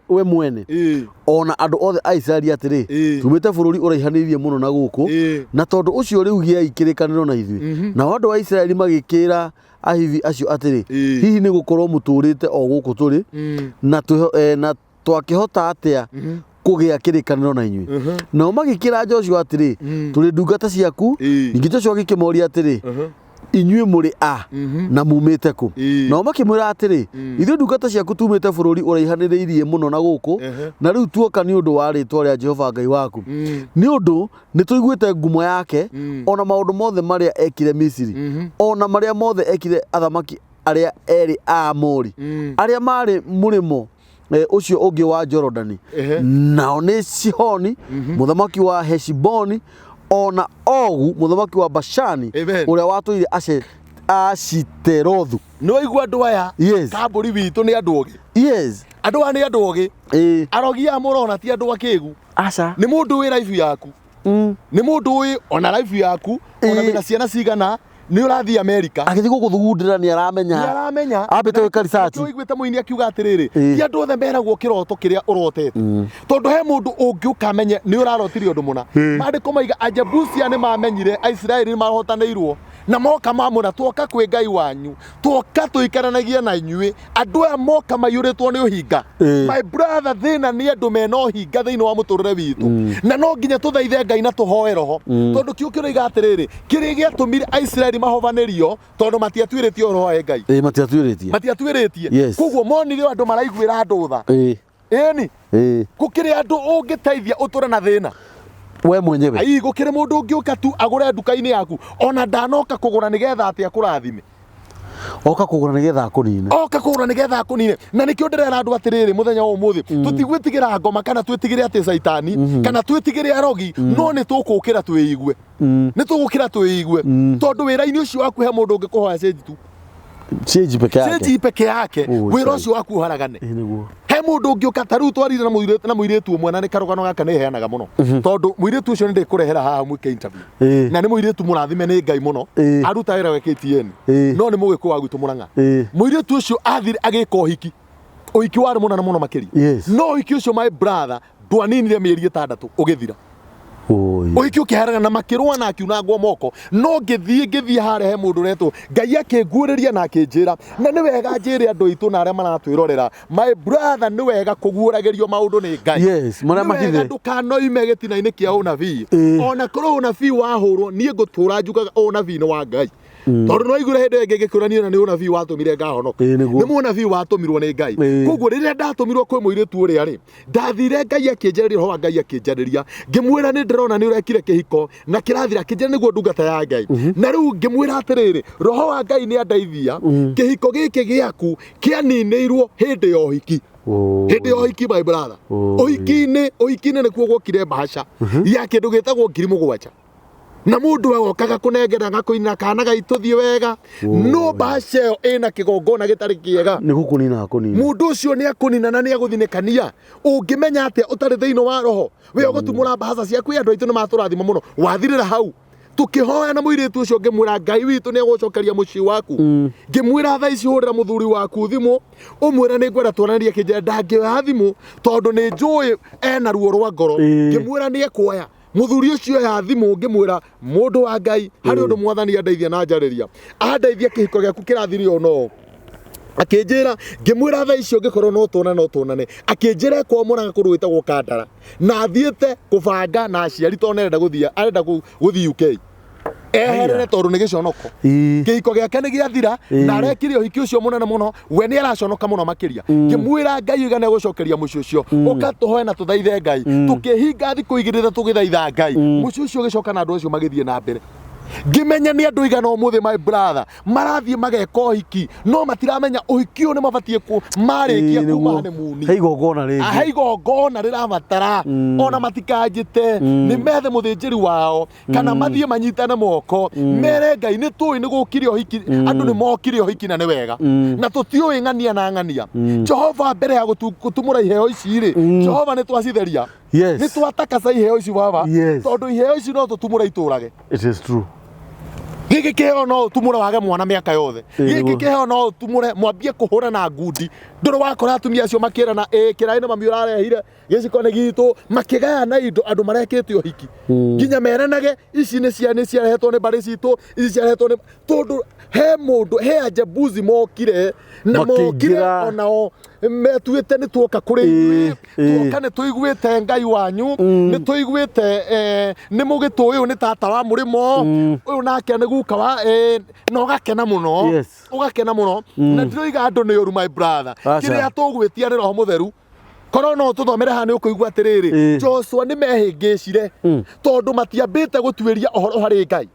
we mwene ona andũ othe a Isiraeli atĩrĩ, tumĩte bũrũri ũraihanĩrĩirie mũno na gũkũ, na tondũ ũcio rĩu gĩai kĩrĩkanĩro na ithuĩ. Nao andũ a Isiraeli magĩkĩra Ahivi acio atĩrĩ, hihi nĩ gũkorwo mũtũũrĩte o gũkũ tũrĩ, na twakĩhota atĩa kũgĩa kĩrĩkanĩro na inyuĩ? Nao magĩkĩra Joshua atĩrĩ, tũrĩ ndungata ciaku. Ningĩ Joshua agĩkĩmoria atĩrĩ, inyuĩ mũrĩ a na mumĩte kũ? Nao makĩmwĩra atĩrĩ, ithuĩ ndungata ciaku tumĩte bũrũri ũraihanĩrĩirie mũno na gũkũ, na rĩu tuoka nĩ ũndũ wa rĩĩtwa rĩa Jehova Ngai waku, nĩ ũndũ nĩ tũiguĩte ngumo yake, ona maũndũ mothe marĩa ekire Misiri, ona marĩa mothe ekire athamaki arĩa erĩ a Amori arĩa marĩ mũrĩmo ũcio ũngĩ wa Jorodani, nao nĩ Sihoni mũthamaki wa Heshiboni, ona Ogu mũthamaki wa Bashani, ũrĩa watũire Ashiterothu. Nĩ waigua andũ aya? Kambũri witũ nĩ andũ ogĩ. Andũ aya nĩ andũ ogĩ. Arogi aya mũrona ti andũ akĩgu. Aca. Nĩ mũndũ wĩ life yaku, nĩ mũndũ ũĩ ona life yaku, ona wĩna ciana cigana, nĩ ũrathiĩ Amerika. Agĩthiĩ gũgũthugundĩra nĩ aramenya. Nĩ aramenya. Ambĩte gwĩka research. Nĩkĩo ũiguĩte mũini akiuga atĩrĩrĩ, ti andũ othe meragwo kĩroto kĩrĩa ũrotete, tondũ he mũndũ ũngĩũka amenye nĩ ũrarotire ũndũ mũna. Maandĩko maiga Ajebusia nĩ mamenyire Aisiraeli nĩ mahotanĩirwo, na moka mamũra, tuoka kwĩ Ngai wanyu, tuoka tũikaranagie na inyuĩ. Andũ aya moka maiyũrĩtwo nĩ ũhinga. My brother, thĩna nĩ andũ mena ũhinga thĩinĩ wa mũtũrĩre witũ, na no nginya tũthaithe Ngai na tũhoe roho, tondũ kĩu kĩroiga atĩrĩrĩ, kĩrĩa gĩatũmire Aisiraeli mahovanĩrio tondũ matiatuĩrĩtie ũhoro wa Ngai. Matiatuĩrĩtie. Matiatuĩrĩtie. Koguo monire andũ maraiguĩra andũ tha. Ĩni. Gũkĩrĩ andũ ũngĩteithia ũtũre na thĩna. We mwenyewe. Ai, gũkĩrĩ mũndũ ũngĩũka tu agũre nduka-inĩ yaku, ona ndanoka kũgũra nĩgetha atĩ akũrathime. Oka kũgũra nĩgetha akũnine. Oka kũgũra nĩgetha akũnine. Na nĩkĩo ndĩrera andũ atĩrĩrĩ, mũthenya wa ũmũthĩ tũtigwĩtigĩra ngoma, kana twĩtigĩre atĩ caitani, kana twĩtigĩre arogi, no nĩ tũkũkĩra twĩigue. Nĩ tũgũkĩra twĩigue, tondũ wĩra-inĩ ũcio waku he mũndũ ũngĩkũhoya change tu. Change peke yake. Change peke yake. Oh, wĩra sorry. Ũcio waku ũharagane. Nĩguo. He mũndũ ũngĩũka ta rĩu twarire na mũirĩtu ũmwe, na nĩ karũgano gaka nĩ heanaga mũno, tondũ mũirĩtu ũcio nĩ ndĩkũrehera haha mwĩke interview. Na nĩ mũirĩtu mũrathime nĩ Ngai mũno. Aruta wĩra wa KTN. No nĩ mũgĩkũ wa gwitũ Mũrang'a. Mũirĩtu ũcio athire agĩka ũhiki, ũhiki warĩ mũnene mũno makĩria. No ũhiki ũcio, my brother, ndwaninire mĩeri 6 ũgĩthira. Oi. Ũhiki ũkĩharana na makĩrũa na akiunangwo moko. No ngĩthiĩ ngĩthiĩ harĩa he mũndũ ũretwo Ngai akĩnguũrĩria na akĩnjĩra, na nĩ wega njĩre andũ aitũ na arĩa maratwĩrorera, my brother, nĩ wega kũguũragĩrio maũndũ nĩ Ngai. Yes, marĩa Nĩ wega mahithe. ndũkanoime gĩtina-inĩ kĩa ũnabii. Ona korwo ũnabii wahũrwo, niĩ ngũtũra njugaga ũnabii nĩ wa Ngai, tondũ no iguire hĩndĩ ĩngĩ ngĩkwĩra niĩ na nĩ ũnabii watũmire ngahonoka. Ĩĩ, nĩguo. Nĩ mũnabii watũmirwo nĩ Ngai. Koguo rĩrĩa ndatũmirwo kwĩ mũirĩtu ũrĩa rĩ, ndathire Ngai akĩnjarĩria, roho wa Ngai akĩnjarĩria, ngĩmwĩra nĩ ndĩrona nĩ ũrekire kĩhiko na kĩrathira. Akĩnjĩra nĩguo ndungata ya Ngai. Na rĩu ngĩmwĩra atĩrĩrĩ, roho wa Ngai nĩ andeithia, kĩhiko gĩkĩ gĩaku kĩaninĩirwo hĩndĩ ya ũhiki. Oi. Hĩndĩ ya ũhiki, my brother. Oi. Ũhiki-inĩ nĩkuo gwokire mbaca ya kĩndũ gĩtagwo 7,000, na mũndũ agokaga kũnengera gakũina kana gaitũ thiĩ wega, no mbaca ĩyo ĩna kĩgongona gĩtarĩ kĩega. Nĩ gũkũnina akũnina. Mũndũ ũcio nĩ akũnina na nĩ agũthinĩkania. Ũngĩmenya atĩa ũtarĩ thĩinĩ wa roho? We ũgũtumũra mbaca ciaku. Andũ aitũ nĩ matũrathima mũno. Wathirĩra hau tukĩhoya na mũirĩtu ũcio, ngĩmwĩra Ngai witũ nĩ egũcokeria mũciĩ waku. Ngĩmwĩra thaa ici hũrĩra mũthuri waku thimũ, ũmwĩre nĩ ngwenda twaranĩrie. Kĩnjĩra ndangĩoya thimũ tondũ nĩ njũĩ ena ruo rwa ngoro. Ngĩmwĩra nĩ ekuoya. Mũthuri ũcio oya thimũ, ngĩmwĩra mũndũ wa Ngai, harĩ ũndũ Mwathani andeithia na njarĩria, andeithia, kĩhiko gĩaku kĩrathire o no. Akĩnjĩra, ngĩmwĩra thaa icio ngĩkorwo no tuonane, no tuonane. Akĩnjĩra ekwamoraga kũndũ gwĩtagwo Kandara, na athiĩte kũbanga na aciari tondũ nĩarenda gũthiĩ, arenda gũthiĩ UK eherere tondũ nĩ gĩconoko. Kĩhiko gĩake nĩ gĩathira na arekire ũhiki ũcio mũnene mũno, we nĩ araconoka mũno makĩria. Ngĩmwĩra Ngai oiga nĩ egũcokeria mũciĩ ũcio, ũka tũhoe na tũthaithe Ngai. Tũkĩhinga thikũ 2 tũgĩthaitha Ngai, mũciĩ ũcio ũgĩcoka na andũ acio magĩthiĩ na mbere. Ngĩmenya nĩ andũ igana ũmũthĩ, my brother, marathiĩ mageka ũhiki no matiramenya ũhiki ũyũ nĩ mabatiĩ ku marĩkia Ĩĩ, kuma nĩguo. honeymoon. He igongona rĩngĩ. He igongona rĩrabatara ona matikanjĩte nĩ methe mũthĩnjĩri wao kana mathiĩ manyitane moko mere Ngai nĩ tũĩ nĩ gũkire ũhiki, andũ nĩ mokire ũhiki na nĩ wega, na tũtiũĩ ng'ania na ng'ania. Jehova, mbere ya gũtumũra iheo ici rĩ, Jehova, nĩ twacitheria. Nĩ twatakasa iheo ici, baba. Tondũ iheo ici no tũtumũre itũrage. It is true. Gĩkĩ kĩheo no ũtumũre wage mwana mĩaka yothe. Gĩkĩ kĩheo no ũtumũre mwambie kũhũra na ngundi. Ndũrĩ wakora atumia acio makĩrana, ĩ kĩraĩ nĩ mami ũrarehire, gĩciko nĩ gitũ, makĩgayana indo. Andũ marekĩte ũhiki nginya meranage ici nĩ cia nĩ ciarehetwo nĩ mbarĩ citũ, ici ciarehetwo nĩ tondũ he mũndũ he ajebuzi mokire na mokire Makĩingĩra. onao metuĩte nĩ tuoka kũrĩ inyuĩ, tuoka nĩ tũiguĩte Ngai wanyu, nĩ tũiguĩte nĩ mũgĩtũ ũyũ nĩ tata wa mũrĩmo ũyũ nake nĩ guka wa na ũgakena mũno. Ũgakena mũno, na ndiroiga andũ nĩ ũru, my brother. Aca. Kĩrĩa tũgwĩtia nĩ roho mũtheru. Korwo no tũthomere haha nĩ ũkũigua atĩrĩrĩ, Joshua nĩ mehĩngĩcire tondũ matiambĩte gũtuĩria ũhoro harĩ Ngai.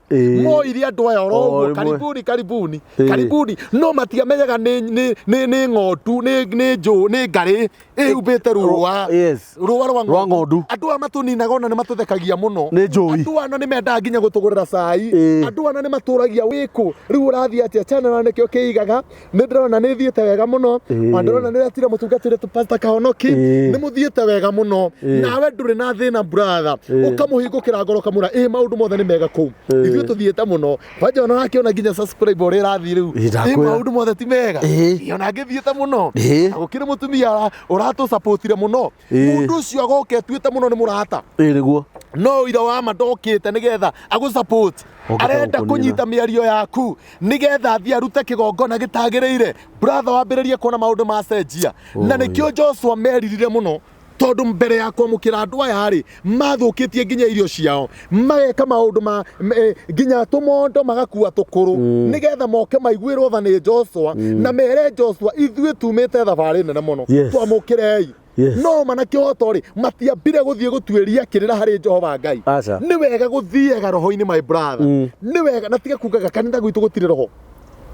Moire andũ aya oro O ũguo, rĩmwe. Karibuni, karibuni, karibuni, no matiamenyaga nĩ ng'ondu, nĩ njũ, nĩ ngarĩ ĩhumbĩte rũa. Rũa rwa Rwa ng'ondu. Andũ aya matũninaga ona nĩ matũthekagia mũno. Nĩ njũi. Andũ aya nĩ mendaga nginya gũtũgũrĩra cai. Andũ aya nĩ matũragia wĩkũ rĩu ũrathiĩ atĩa channel, na nĩkĩo kĩigaga nĩ ndĩrona nĩ thiĩte wega mũno. Ona ndĩrona nĩ ũretire mũtungatĩri tu Pastor Kahonoki. Nĩ mũthiĩte wega mũno. Nawe ndũrĩ na thĩna, brother. Ũkamũhingũkĩra ngoro, ũkamwĩra ĩ maũndũ mothe nĩ mega kũu. Ithuĩ tũthiĩte mũno kwanja, ona ũrakĩona nginya subscribe ũrĩa ĩrathiĩ rĩu. Ĩĩ, Ĩ ndakwĩra. maũndũ mothe ti mega. Ĩ, ona ngĩthiĩte mũno. Na gũkĩrĩ mũtumia ũratũsapotire mũno. Mũndũ ũcio agoka etuĩte mũno nĩ mũrata, Ĩĩ, nĩguo. No ũira wa ma ndokĩte nĩgetha agũ support. Okĩte Arenda gũkũnina. Kũnyita mĩario yaku nĩgetha athiĩ arute kĩgongona gĩtagĩrĩire, brother, wambĩrĩrie kuona maũndũ macenjia. Na nĩkĩo Joshua meririre mũno, tondũ mbere ya kwamũkĩra andũ aya rĩ, mathũkĩtie nginya irio ciao, mageka maũndũ ma nginya tũmondo magakua tũkũrũ nĩgetha moke maiguĩrwo tha nĩ Joshua na mere Joshua, ithuĩ tumĩte thabarĩ nene mũno, twamũkĩrei. No mana kĩhoto rĩ, matiambire gũthiĩ gũtuĩria kĩrĩra harĩ Jehova Ngai. Aca. Nĩ wega gũthiaga roho-inĩ, my brother. Nĩ wega na tiga kugaga kanitha gwitũ gũtirĩ roho.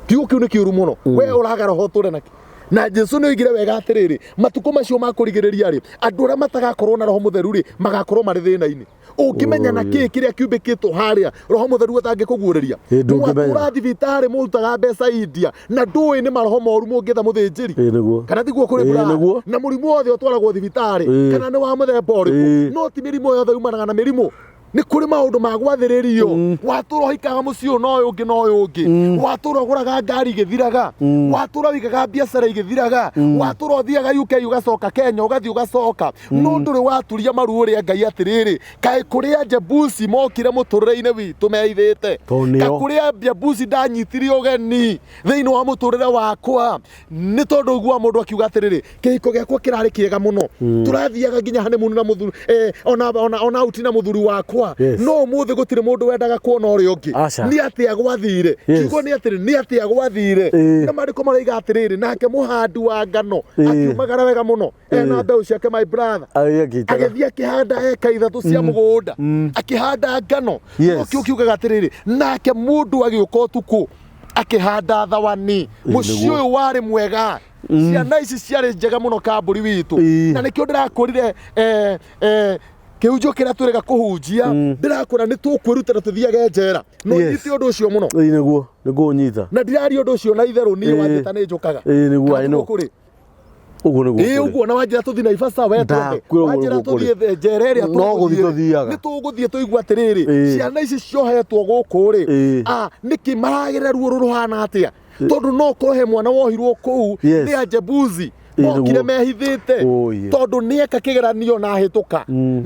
Kiugo kĩu nĩ kĩũru mũno. We ũraga roho ũtũre nakĩ? Na Jesu nĩ oigire wega atĩrĩrĩ, matukũ macio ma kũrigĩrĩria rĩ, andũ arĩa matagakorwo na roho mũtheru rĩ, magakorwo marĩ thĩna-inĩ. Ũngĩmenya na kĩĩ kĩrĩa kiumbĩkĩtwo harĩa roho mũtheru atangĩkũguũrĩria? Ĩ, ndũngĩmenya. Mwatũra thibitarĩ, mũrutaga mbeca India na ndũĩ nĩ maroho moru mũngĩetha mũthĩnjĩri. Ĩĩ, nĩguo. Kana tiguo kũrĩ, Ĩĩ, brother? nĩguo. Na mũrimũ wothe ũtwaragwo thibitarĩ, kana nĩ wa mũthemba ũrĩkũ, no ti mĩrimũ yothe yumanaga na mĩrimũ. Nĩ kũrĩ maũndũ ma gwathĩrĩrio. Watũra ũhikaga mũciĩ ũyũ na ũyũ ũngĩ na ũyũ ũngĩ, watũra ũgũraga ngari igĩthiraga, watũra ũigaga biacara igĩthiraga, watũra ũthiaga UK ũgacoka Kenya, ũgathiĩ ũgacoka, no ndũrĩ waturia maru ũrĩa Ngai atĩrĩrĩ, kaĩ kũrĩ Ajebusi mokire mũtũrĩre-inĩ witũ meithĩte? Tondũ nĩo. Ka kũrĩ Ajebusi ndanyitire ũgeni thĩinĩ wa mũtũrĩre wakwa? Nĩ tondũ ũiguaga mũndũ akiuga atĩrĩrĩ, kĩhiko gĩakwa kĩrarĩ kĩega mũno, tũrathiaga nginya honeymoon na mũthuri, ona out na mũthuri wakwa, no ũmũthĩ gũtirĩ mũndũ wendaga kuona ũrĩa ũngĩ. Aca. Nĩ atĩa gwathire? Kiugo nĩ atĩrĩ, nĩ atĩa gwathire? Na maandĩko maroiga atĩrĩrĩ, nake mũhandi wa ngano akiumagara wega mũno ena mbeũ ciake, my brother. Agĩthiĩ akĩitaga. Agĩthiĩ akĩhanda eka 3 cia mũgũnda, akĩhanda ngano. No kĩu kiugaga atĩrĩrĩ, nake mũndũ agĩũka ũtukũ akĩhanda thawani. Mũciĩ ũyũ warĩ mwega, ciana ici ciarĩ njega mũno, kambũri witũ. Na nĩkĩo ndĩrakũrire, kĩhunjio kĩrĩa twĩrĩga kũhunjia, ndĩrakũra nĩ tũkwĩrutĩra tũthiage njera. No nyite ũndũ ũcio mũno. Ĩĩ nĩguo, nĩngũũnyita. Na ndiraria ũndũ ũcio na itherũ, niĩ wanjĩta nĩ njũkaga. Ĩĩ nĩguo, Kana I know. tiguo kũrĩ? Ũguo nĩguo Ĩĩ kũrĩ. ũguo, na wanjĩra tũthiĩ Naivasha we twende. Ndakwĩra ũguo Wanjĩra nĩguo kũrĩ. tũthiĩ njera ĩrĩa No gũthiĩ tũgũthiĩ rĩ, tũthiaga. nĩ tũgũthiĩ tũigue atĩrĩrĩ, ciana ici ciohetwo gũkũ rĩ, nĩkĩ maragerera ruo rũrũ rũhana atĩa? Tondũ no ũkorwo he mwana wohirwo kũu nĩ Ajebusi mokire mehithĩte, tondũ nĩeka kĩgeranio na ahĩtũka,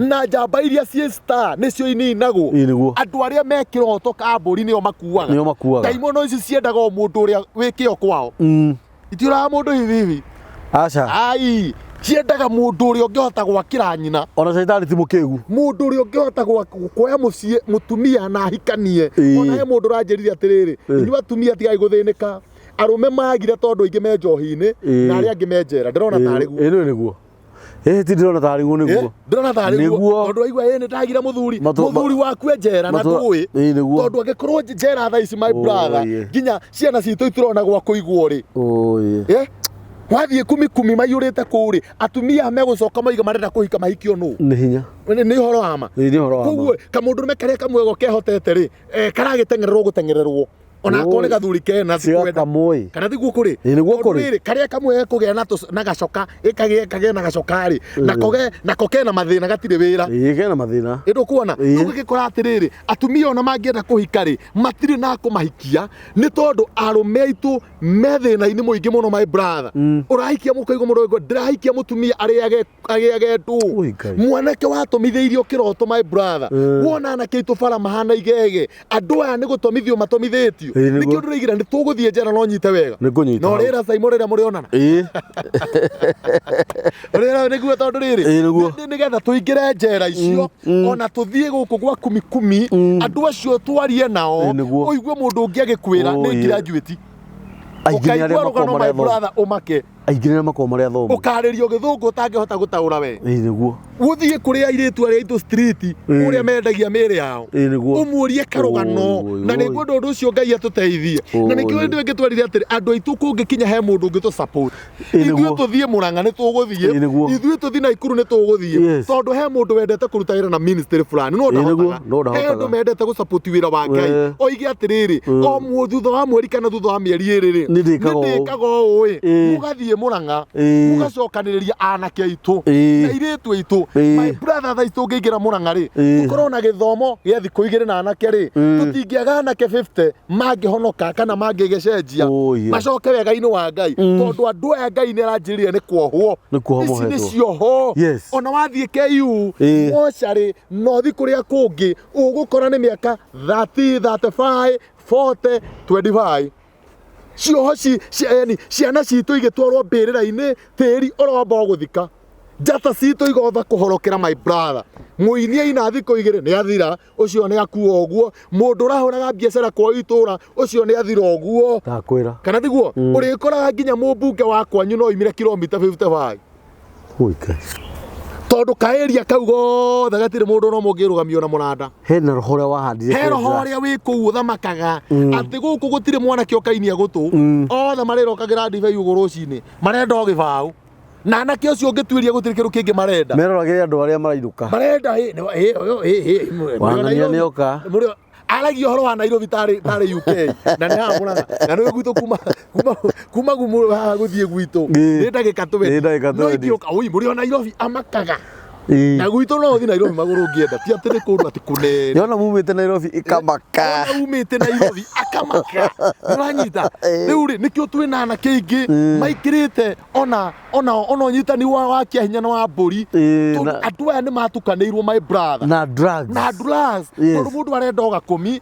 na njamba iria ciĩ star nĩcio ininagwo. Ĩĩ nĩguo. Andũ arĩa me kĩroto kambũri nĩo makuaga. Nĩo makuaga. Ndaimono ici ciendaga o mũndũ ũrĩa wĩ kĩo kwao. Itiũraga mũndũ hivi hivi. Aca. Ai, ciendaga mũndũ ũrĩa ũngĩhota gwakĩra nyina. Ona caitani ti mũkĩgu. Mũndũ ũrĩa ũngĩhota kuoya mũciĩ mũtumia na ahikanie. Ona he mũndũ ũranjĩrire atĩrĩrĩ, inyuĩ atumia tigai gũthĩnĩka, arũme magire tondũ aingĩ me njohi-inĩ na arĩa angĩ me njera. Ndĩrona tarĩ guo. Ĩĩ nĩguo. Ĩĩ ti ndĩrona tarĩ guo nĩguo. Ndĩrona tarĩ guo. Tondũ waigua ĩĩ nĩ ndagire mũthuri, mũthuri waku e njera na ndũĩ. Ĩĩ nĩguo. Tondũ angĩkorwo njera thaa ici, my brother, nginya ciana citũ itirona gwa kũigwo rĩ. Wathiĩ kumi kumi maiyũrĩte kũu rĩ, atumia megũcoka moiga marenda kũhika mahikio nũ? Nĩ hinya. Nĩ ũhoro wa ma. Nĩ ũhoro wa ma. Koguo kamũndũrũme karĩa kamwego kehotete rĩ, karagĩteng'ererwo gũteng'ererwo. Ona akorwo nĩ gathuri kena sikwenda. Kamũĩ. Kana tiguo kũrĩ? Ĩĩ nĩguo kũrĩ. Rĩrĩ karĩa kamwe gekũgĩa na gacoka, ĩkagĩa na gacoka rĩ, nako kena mathĩna, gatirĩ wĩra. Ĩĩ kena mathĩna. Ĩ ndũkuona? Rĩu ũgĩkora atĩrĩrĩ, atumia ona mangĩenda kũhika rĩ, matirĩ na kũmahikia, nĩ tondũ arũme aitũ me thĩna-inĩ mũingĩ mũno, my brother. Ũrahikia mũkaigua mũndũ ũngĩ, ndĩrahikia mũtumia arĩage agĩage ndũ. Mwanake watũmithĩirio kĩroto, my brother. Wona anake aitũ bara mahana igege, andũ aya nĩ gũtomithio matomithĩtio. Nĩkĩo ndĩroigire nĩ tũgũthiĩ njera, no nyite wega. Nĩ No rĩra Simon rĩrĩa mũrĩonana. Rĩra nĩguo, tondũ rĩrĩ nĩgetha tũingĩre njera icio, ona tũthiĩ gũkũ gwa kumi kumi, andũ acio twarie nao, ũigue mũndũ ũngĩ agĩkwĩra nĩ graduate. Ũkaigua rũgano, my brother, ũmake. Aingĩ nĩ makoragwo marĩ athomu. Ũkarĩrio gĩthũngũ ũtangĩhota gũtaũra we. Ĩĩ nĩguo. Ũthiĩ kũrĩ airĩtu arĩa aitũ street, kũrĩa mendagia mĩĩrĩ yao, ũmũrie karũgano, na nĩguo ũndũ ũcio Ngai atũteithie. Na nĩkĩo hĩndĩ ĩngĩ twerire atĩrĩ, andũ aitũ kũngĩkinya he mũndũ ũngĩ tũ support, ithuĩ tũthiĩ Mũrang'a nĩ tũgũthiĩ, ithuĩ tũthiĩ Naikuru nĩ tũgũthiĩ, tondũ he mũndũ wendete kũruta wĩra na ministry fulani no ndahotaga. He andũ mendete gũ support wĩra wa Ngai, oige atĩrĩrĩ, o thutha wa mweri kana thutha wa mĩeri 2 rĩ, nĩ ndĩkaga ũũ ĩ, mũgathiĩ Mũrang'a, mũgacokanĩrĩria anake aitũ na airĩtu aitũ. My brother, thaa ici tũngĩingĩra Mũrang'a rĩ, tũkorwo na gĩthomo gĩa thikũ 2 na anake rĩ, tũtingĩaga anake 50 mangĩhonoka kana mangĩgĩcenjia macoke wega-inĩ wa Ngai, tondũ andũ aya Ngai nĩ aranjĩrire nĩ kuohwo. Ici nĩ cioho. Ona wathiĩ KU mocarĩ na ũthiĩ kũrĩa kũngĩ, ũgũkora nĩ mĩaka 30, 35, 40, 25. Cioho yani ciana citũ igĩtwarwo mbĩrĩra-inĩ, tĩri ũromba gũthika, njata citũ igotha kũhorokera, my brother. Mũini aina thikũ 2 nĩ athira, ũcio nĩ akua ũguo. Mũndũ ũrahũraga biacara kwao itũra, ũcio nĩ athira ũguo. Ndakwĩra. Kana tiguo? Ũrĩkoraga nginya mũmbunge wa kwanyu no oimire kilomita 55, tondũ kaĩria kau gothe gatirĩ mũndũ no mũngĩrũgamio na mũranda. Hena roho ũrĩa wahandire. He roho ũrĩa wĩ kũu ũthamakaga, atĩ gũkũ gũtirĩ mwanake ũkainia gũtũ, othe marĩrokagĩra ndibei ũguo rũcinĩ, marenda o gĩbaũ, na anake ũcio ũngĩtuĩria gũtirĩ kĩndũ kĩngĩ marenda. Meroragĩre andũ arĩa marainũka. Marenda Wang'ania nĩoka. Aragia ũhoro wa Nairobi tarĩ UK, na nĩ haha Mũrang'a, na nĩ gwitũ kuma haha gũthiĩ gwitũ nĩ ndagĩka 20. No ingĩũka ui mũrĩ o Nairobi amakaga. Na gwitũ no ũthiĩ Nairobi magũrũ ũngĩenda, ti atĩ nĩ kũndũ atĩ kũnene. Yona mumĩte Nairobi ikamaka. Ona umĩte Nairobi akamaka. Nĩũranyita? Rĩu rĩ, nĩkĩo twĩna anake aingĩ maikĩrĩte ona ona ona ũnyitani wa kĩahinya na wa mbũri. Tondũ andũ aya nĩ matukanĩirwo, my brother. Na drugs. Na drugs. Tondũ mũndũ arenda o gakũmi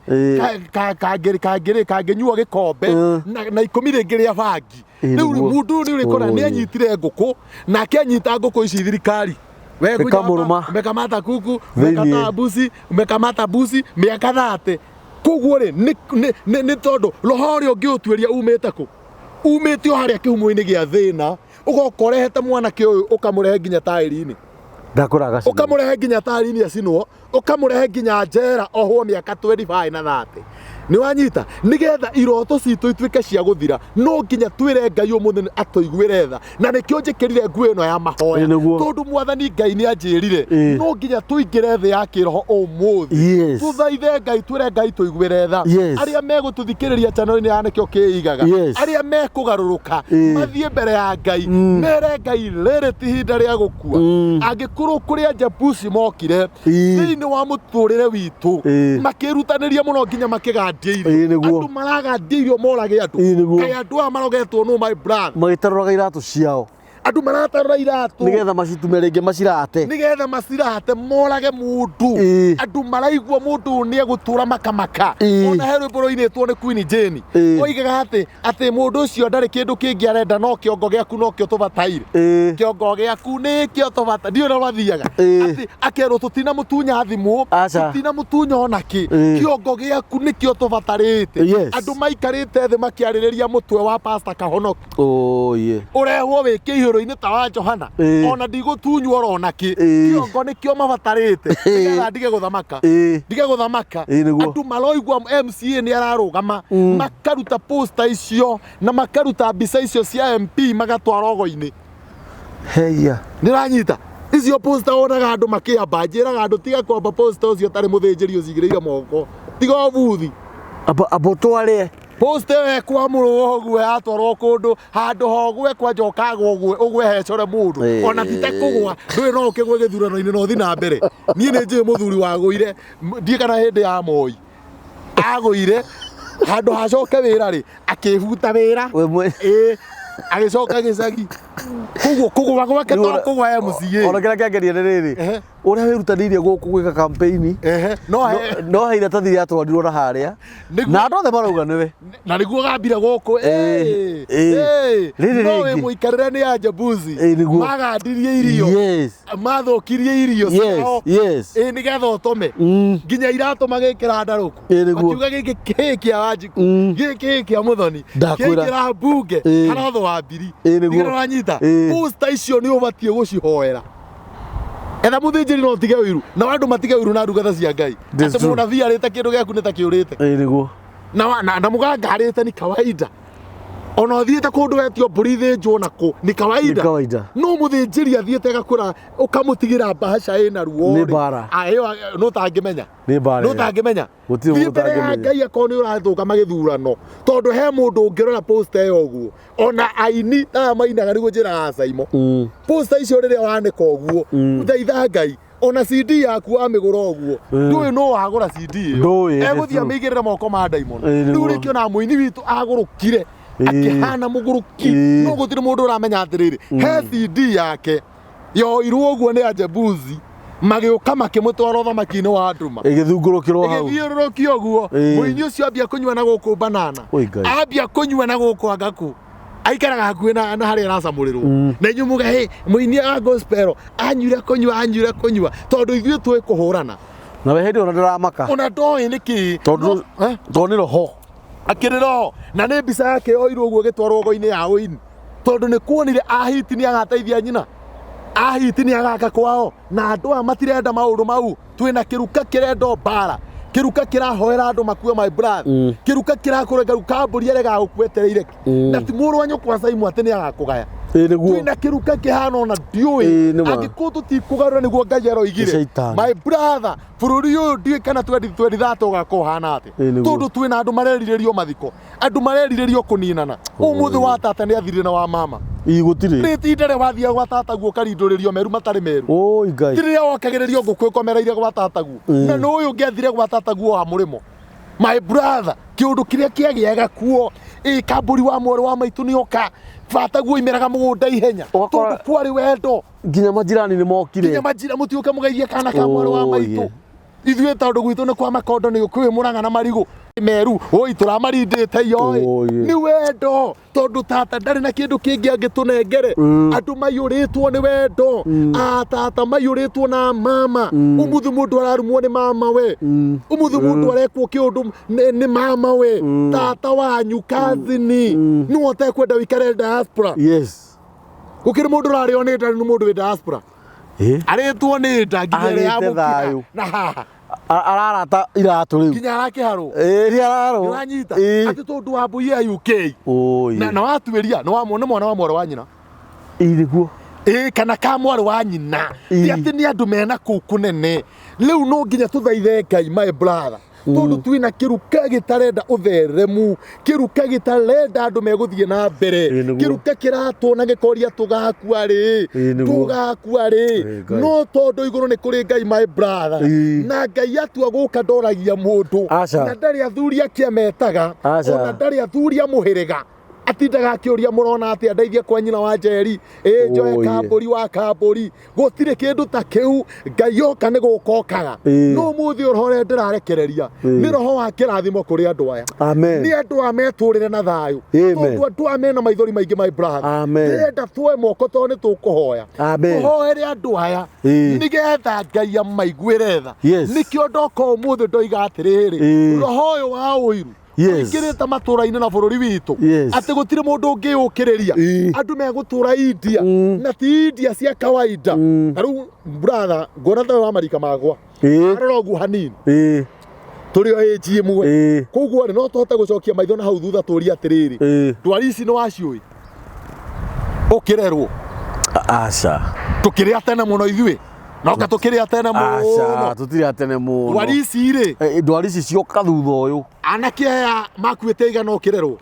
kangĩnyua gĩkombe na ikũmi rĩngĩ rĩa bangi. Rĩu mũndũ ũyũ nĩ ũrĩkora nĩ anyitire ngũkũ, nake anyita ngũkũ ici thirikari. We kuja hapa, umekamata kuku, umekamata mbuzi, umekamata mbuzi mĩaka 30. Koguo rĩ, nĩ tondũ roho ũrĩa ũngĩũtuĩria umĩte kũ? Umĩte o harĩa kĩhumo-inĩ gĩa thĩna, ũgoka ũrehete mwanake ũyũ ũkamũrehe nginya taĩri-inĩ. Ndakũraga cinwo. Ũkamũrehe nginya taĩri-inĩ acinwo, ũkamũrehe nginya njera ohwo mĩaka 25 na 30. Nĩ wanyita? Nĩgetha iroto citũ ituĩke cia gũthira, no nginya twĩre Ngai ũmũthĩ atũiguĩre tha. Na nĩkĩo njĩkĩrire nguo ĩno ya mahoya. Tondũ Mwathani Ngai nĩ anjĩrire, no nginya tũingĩre thĩ ya kĩroho ũmũthĩ. Tũthaithe Ngai, twĩre Ngai tũiguĩre tha. Arĩa megũtũthikĩrĩria channel-inĩ ya Nĩkĩo Kĩigaga, arĩa mekũgarũrũka, mathiĩ mbere ya Ngai, mere Ngai rĩrĩ ti ihinda rĩa gũkua. Angĩkorwo kũrĩ Ajebusi mokire, thĩinĩ wa mũtũrĩre witũ, makĩrutanĩria mũno nginya makĩgandia irio. Andũ maragandia irio morage andũ. Kaĩ andũ aya marogetwo nũ, my brother? Magĩtarũraga iratũ ciao. Andũ maratarũra iratũ. Nĩgetha macitume rĩngĩ macirate. Nĩgetha macirate morage mũndũ. Andũ maraigua mũndũ nĩ egũtũra makamaka. Ona he rwĩmbo rũinĩtwo nĩ Queen Jane. Oigaga atĩ mũndũ ũcio ndarĩ kĩndũ kĩngĩ arenda no kĩongo gĩaku nokĩo tũbataire. Kĩongo gĩaku nĩkĩo tũbataire. Ndiũĩ ũrĩa rwathiaga. Atĩ akerwo tũtinamũtunya thimũ, tũtinamũtunya ona kĩ. Kĩongo gĩaku nĩkĩo tũbatarĩte. Andũ maikarĩte thĩ makĩarĩrĩria mũtwe wa Pastor Kahonoki. Ũrehwo wĩ kĩihũro-inĩ ta wa Johana. Ona ndigũtunywo oro ona kĩ. Kĩongo nĩkĩo mabatarĩte. Nĩgetha ndige gũthamaka. Ndige gũthamaka. Andũ maroigua MCA nĩ ararũgama, makaruta poster icio na makaruta mbica icio cia MP magatwara ogo-inĩ. Heya. Nĩranyita? Icio poster wonaga andũ makĩamba, njĩraga andũ tiga kwamba poster ũcio ũtarĩ mũthĩnjĩri ũcigĩrĩire moko. Tiga ũbuthi. Amba ũtware. Poster ĩyo ĩkwamũrwo ũguo yatwarwo kũndũ handũ ha ũgwe kwanja ũkagwa ũgwe ũgwe hecore mũndũ. Ona ti ta kũgwa, ndũĩ no ũkĩgwe gĩthurano-inĩ na ũthiĩ na mbere. Niĩ nĩ njũĩ mũthuri wagũire, ndiũĩ kana hĩndĩ ya Moi. Agũire handũ hacoke wĩra rĩ, akĩbuta wĩra. Agĩcoka gĩcagi. Koguo kũgwa gwake to kũgwa MCA. Ona kĩrĩa kĩangeria nĩ rĩrĩ, ũrĩa wĩrutanĩirie gũkũ gwĩka campaign, no he iratathi rĩatwarirwo na harĩa, na andũ othe marauga nĩwe. Na nĩguo gambire gũkũ. Rĩrĩ No wĩ mũikarĩre nĩ Ajebusi. Magandirie irio. Mathũkirie irio ciao. Nĩgetha ũtũme. Nginya iratũ magĩkĩra ndarũku. Makiuga gĩkĩ kĩ kĩa Wanjikũ, gĩkĩ kĩ kĩa Mũthoni, kĩingĩra mbunge, karotho wa mbiri. Nĩgetha ũranyita. Poster icio nĩ ũbatiĩ gũcihoera. Etha mũthĩnjĩri no ũtige ũiru, na andũ matige ũiru na ndungata cia Ngai. Atĩ mũnabii arĩte kĩndũ gĩaku nĩ ta kĩũrĩte. Na mũganga arĩte ni kawaida. Ona ũthiĩte kũndũ wetio mbũri ithĩnjwo na kũ, ni kawaida. No mũthĩnjĩri athiĩte agakũra, ũkamũtigĩra mbahaca ĩna ruo. Nĩ mbara. Ĩyo nũ ũtangĩmenya. Nĩ mbara. Nũ ũtangĩmenya. Gũtirĩ Thiĩ mũndũ mbere ya ũtangĩmenya. Ngai akorwo nĩ ũrathũka magĩthurano, tondũ he mũndũ ũngĩrora poster ĩyo ũguo, ona aini aya mainaga nĩguo njĩraga Saimo. Poster icio rĩrĩa wanĩka ũguo, thaitha Ngai, ona CD yaku wamĩgũra ũguo, ndũĩ nũ wagũra CD ĩyo. Ndũĩ, Egũthiĩ true. amĩigĩrĩre moko ma Diamond. Rĩu rĩkĩo na mũini witũ agũrũkire, akĩhana mũgũrũki, no gũtirĩ mũndũ ũramenya atĩrĩrĩ, he CD yake yoirwo ũguo nĩ Ajebusi, magĩũka makĩmũtwara ũthamaki-inĩ wa nduma. Ĩgĩthungũrũkĩrwo hau. Ĩgĩthiũrũrũkio ũguo. Mũini ũcio ambia kũnyua na gũkũ banana. Ambia kũnyua na gũkũ angaku. Aikaraga hakuhĩ na harĩa aracamũrĩrwo. Na inyuĩ muge, hey, mũini wa gospel anyuire kũnyua, anyuire kũnyua, tondũ ithuĩ tũĩ kũhũrana. Na we hĩndĩ ona ndũramaka. Ona ndoĩ nĩkĩ. Tondũ tondũ nĩ roho. Akĩrĩ roho. Na nĩ mbica yake yoirwo ũguo ĩgĩtwarwo ogo-inĩ ya ũini. Tondũ nĩ kuonire ahiti nĩ agateithia nyina. Ahiti nĩ agaka kwao. Na andũ aya matirenda maũndũ mau. Twĩna kĩruka kĩrenda mbara. Kĩruka kĩrahoera andũ makue, my brother. Kĩruka kĩrakũrenga ruka mbũri ĩrĩa ĩgagũkwetereire. Na ti mũrũ wa nyũkwa Saimu atĩ nĩ agakũgaya. Twĩna kĩruka kĩhana ona ndiũĩ. Angĩkorwo tũtikũgarũra nĩguo Ngai aroigire. My brother, bũrũri ũyũ ndiũĩ kana 2030 ũgakorwo ũhana atĩa. Tondũ twĩna andũ marerirĩrio mathiko. Andũ marerirĩrio kũninana. Ũmũthĩ wa tata nĩ athirire na wa mama. Ii gũtirĩ. Nĩ itinda rĩa wathiaga gwa tataguo ũkarindũrĩrio meru matarĩ meru. Oi Ngai. Ti rĩrĩa wokagĩrĩrio ngũkũ ĩkomereire gwa tataguo. Na nĩ ũyũ ũngĩathire gwa tataguo wa mũrĩmo. My brother, kĩũndũ kĩrĩa kĩagĩaga kuo, ĩ kambũri wa mwarĩ wa maitũ nĩ oka, bataguo oimĩraga mũgũnda ihenya. Ũgakora- Tondũ kwarĩ wendo. Nginya majirani nĩ mokire. Nginya majira mũtiũke mũgeithie kana ka mwarĩ wa Oh, maitũ. yeah. Ithuĩ tondũ gwitũ nĩ kwa makondo nĩ kwĩ mũrang'a na marigũ meru oi tũramarindĩte iyo Oh, yeah. nĩ wendo tondũ tata ndarĩ na kĩndũ kĩngĩ angĩtũnengere andũ maiyũrĩtwo nĩ wendo a tata maiyũrĩtwo na mama ũmũthĩ mũndũ ararumwo nĩ mama we ũmũthĩ mũndũ arekwo kĩũndũ nĩ mama we tata wanyu kazini nĩwe ũtekwenda wĩikare diaspora Yes. gũkĩrĩ mũndũ ũrarĩo nĩ nda nĩ mũndũ wĩ diaspora Eh? arĩtwo nĩ nda nginya ĩrĩa Agĩte yamũkira thayũ. na haha Ararata iratũ rĩu. nginya arakĩharwo Ĩĩ nĩ ararwo. ũranyita Ĩĩ. atĩ tondũ wa mbui ya UK Oi. na watuĩria nĩ wa nĩ mwana wa mwarĩ wa nyina Ii nĩguo. ĩĩ kana ka mwarĩ wa nyina Ĩĩ. ti atĩ nĩ andũ mena kũu kũnene rĩu no nginya tũthaithe Ngai my brother tondũ twĩna kĩruka gĩtarenda ũtheremu kĩruka gĩtarenda andũ megũthiĩ na mbere Ĩĩ nĩguo. kĩruka kĩratwona gĩkoria tũgakua rĩ Ĩĩ nĩguo. tũgakua rĩ Ĩĩ Ngai. no tondũ igũrũ nĩ kũrĩ Ngai my brother Ĩĩ. na Ngai atua gũka ndoragia mũndũ Aca. na ndarĩ athuri akĩa metaga Aca. ona ndarĩ athuri a mũhĩrĩga atindaga akĩũria mũrona atĩa ndeithie kwa nyina wa njeri ĩ njoe Oh, yeah. kambũri wa kambũri gũtirĩ kĩndũ ta kĩu Ngai oka nĩ gũka okaga Ĩĩ. no mũthĩ ũroho ũrĩa ndĩrarekereria Ĩĩ. nĩ roho wa kĩrathimo kũrĩ andũ aya Amen. nĩ andũ aya metũrĩre na thayũ Amen. tondũ andũ aya mena maithori maingĩ my brother Amen. ndĩrenda tuoe moko tondũ nĩ tũkũhoya Amen. tũhoere andũ aya Ĩĩ. nĩgetha Ngai amaiguĩre tha Yes. nĩkĩo ndoka ũmũthĩ ndoiga atĩrĩrĩ Ĩĩ. roho ũyũ wa ũiru Yes. ũingĩrĩte matũra-inĩ na bũrũri witũ Yes. atĩ gũtirĩ mũndũ ũngĩyũkĩrĩria Ĩĩ. andũ megũtũra India na ti India cia kawaida ta rĩu brother nguona tawe wa marika makwa Ĩĩ. arora ũguo hanini Ĩĩ. tũrĩ o age ĩmwe Ĩĩ. koguo rĩ no tũhote gũcokia maitho na hau thutha tũrie atĩrĩrĩ Ĩĩ. ndwari ici nĩ waciũĩ ũkĩrerwo Aca. tũkĩrĩa tene mũno ithuĩ noka tũkĩrĩa tene Aca mũno tũtirĩ a tene mũno. ndwari ici rĩ Eh, ndwari ici cioka thutha ũyũ. anake aya makuĩte igana ũkĩrerwo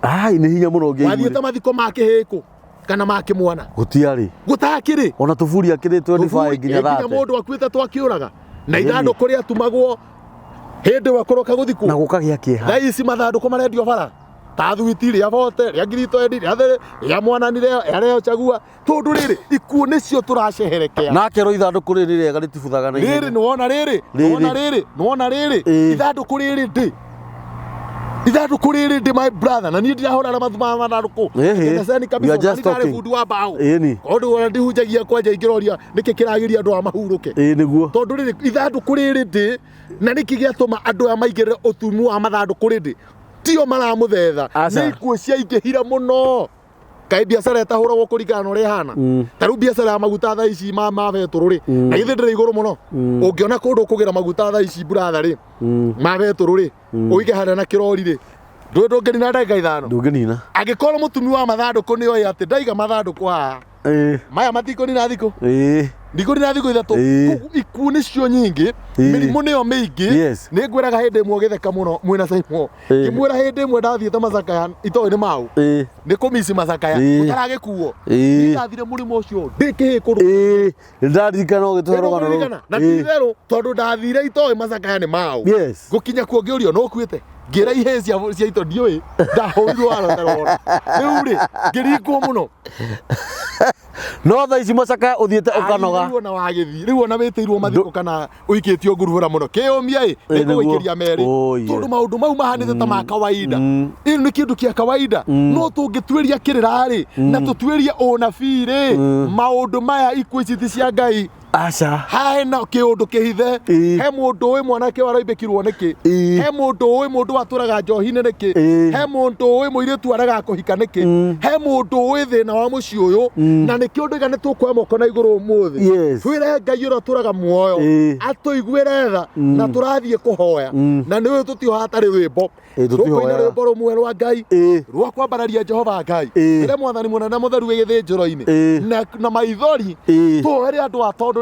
Ai nĩ hinya mũno wathiĩte ũngĩaiguire. mathiko ma kĩhĩkũ kana ma kĩmwana Gũtiarĩ. gũtakĩrĩ Ona tũburi akĩrĩ 25 nginya nginya 30. mũndũ akuĩte twakĩũraga na Ĩni. ithandũkũ rĩatumagwo hĩndĩ ĩyo kũroka Na gũthikwo gũkagĩa kĩeha. thaa ici mathandũkũ marendio bara ta thuiti rĩa bote rĩa ngiritoendi rĩa therĩ rĩa mwanani rĩa rĩo chagua tondũ rĩrĩ ikuũ nĩcio tũraceherekea Na akerwo ithandũkũ rĩrĩ rĩega rĩtibuthaga na rĩrĩ ihenya. nĩwona rĩrĩ nĩwona rĩrĩ nĩwona rĩrĩ Ĩĩ. ithandũkũ rĩrĩ ndĩ ithandũkũ rĩrĩ ndĩ my brother na niĩ ndirahũra na mathu ma mathandũkũ Ĩhĩ. Kendeceni We kabisa are just na nĩ ndarĩ talking. bundi wa mbaũ Ĩni. tondũ ona ndihunjagia kwanja ingĩroria nĩkĩ kĩragiria andũ aya mahurũke Ĩĩ nĩguo. tondũ rĩrĩ ithandũkũ rĩrĩ ndĩ na nĩkĩ gĩatũma andũ aya maigĩrĩre ũtumu wa mathandũkũ rĩndĩ tio maramũthetha Aca. nĩ ikuũ ciaingĩhire mũno kaĩ biacara ĩtahũragwo kũringana na ũrĩa ĩhana ta rĩu biacara ya maguta thaa ici ma betũrũ rĩ na githĩ ndĩrĩ igũrũ mũno ũngĩona kũndũ ũkũgĩra maguta thaa ici buratha rĩ ma betũrũ rĩ ũige harĩa na kĩrori rĩ ndũĩ ndũngĩnina ndagĩka ithano Ndũngĩnina. angĩkorwo mũtumi wa mathandũkũ nĩ oĩ atĩ ndaiga mathandũkũ haha Ĩĩ. maya matikũnina thikũ Ĩĩ. ndikũnina thikũ ithatũ Ĩĩ. Koguo ikuũ nĩcio nyingĩ Ĩĩ. mĩrimũ nĩyo mĩingĩ Yes. nĩ ngwĩraga hĩndĩ ĩmwe ũgĩtheka mũno mwĩna Simon Ĩĩ. ngĩmwĩra hĩndĩ ĩmwe ndathiĩte macakaya itoĩ nĩ mau Ĩĩ. nĩ kũmici macakaya Ĩĩ. ũtaragĩkuo Ĩĩ. ndathire mũrimũ ũcio ndĩ kĩhĩ kũrũ Ĩĩ. Nĩndaririkana ũgĩtũhe rũgano rũu. na Ĩĩ. ti-itherũ tondũ ndathire itoĩ macakaya nĩ mau Yes. gũkinya kuo ngĩũrio no ũkuĩte ngĩra ihĩ cia ito ndiũĩ ndahũrirwo waro rĩu rĩ ngĩringwo mũno No thaa ici macakaya ũthiĩte ũkanoga. Rĩu ona wagĩthiĩ rĩu ona wĩtĩirwo mathiko kana ũikĩtio nguruhũra mũno kĩũmia ĩ Ĩ, nĩguo. nĩngũgũikĩria merĩ Oh, yeah. tondũ maũndũ mau mahanĩte ta ma kawaida ĩno nĩ kĩndũ kĩa kawaida no tũngĩtuĩria kĩrĩra rĩ na tũtuĩrie ũnabii rĩ maũndũ maya ikuũ ici ti cia Ngai Aca. hena kĩũndũ kĩhithe Ĩĩ. he mũndũ ũĩ mwanake waroimbĩkirwo nĩkĩ Ĩĩ. he mũndũ ũĩ mũndũ watũraga njohi-inĩ nĩkĩ Ĩĩ. he mũndũ ũĩ mũirĩtu arega kũhika nĩkĩ he mũndũ ũĩ thĩna wa mũciĩ ũyũ na nĩkĩo ndĩga nĩ tũkuoya moko na igũrũ ũmũthĩ Yes. twĩre Ngai ũrĩa ũtũraga muoyo Ĩĩ. atũiguĩre tha na tũrathiĩ kũhoya na nĩ ũyũ tũtihoya hatarĩ rwĩmbo Ĩĩ, tũtihoyaga. tũkũina rwĩmbo rũmwe rwa Ngai Ĩĩ. rwa kwambararia Jehova Ngai Ĩĩ. ĩrĩa mwathani mũnene mũtheru wĩ gĩthĩnjĩro-inĩ Ĩĩ. na maithori Ĩĩ. tũhoere andũ a tondũ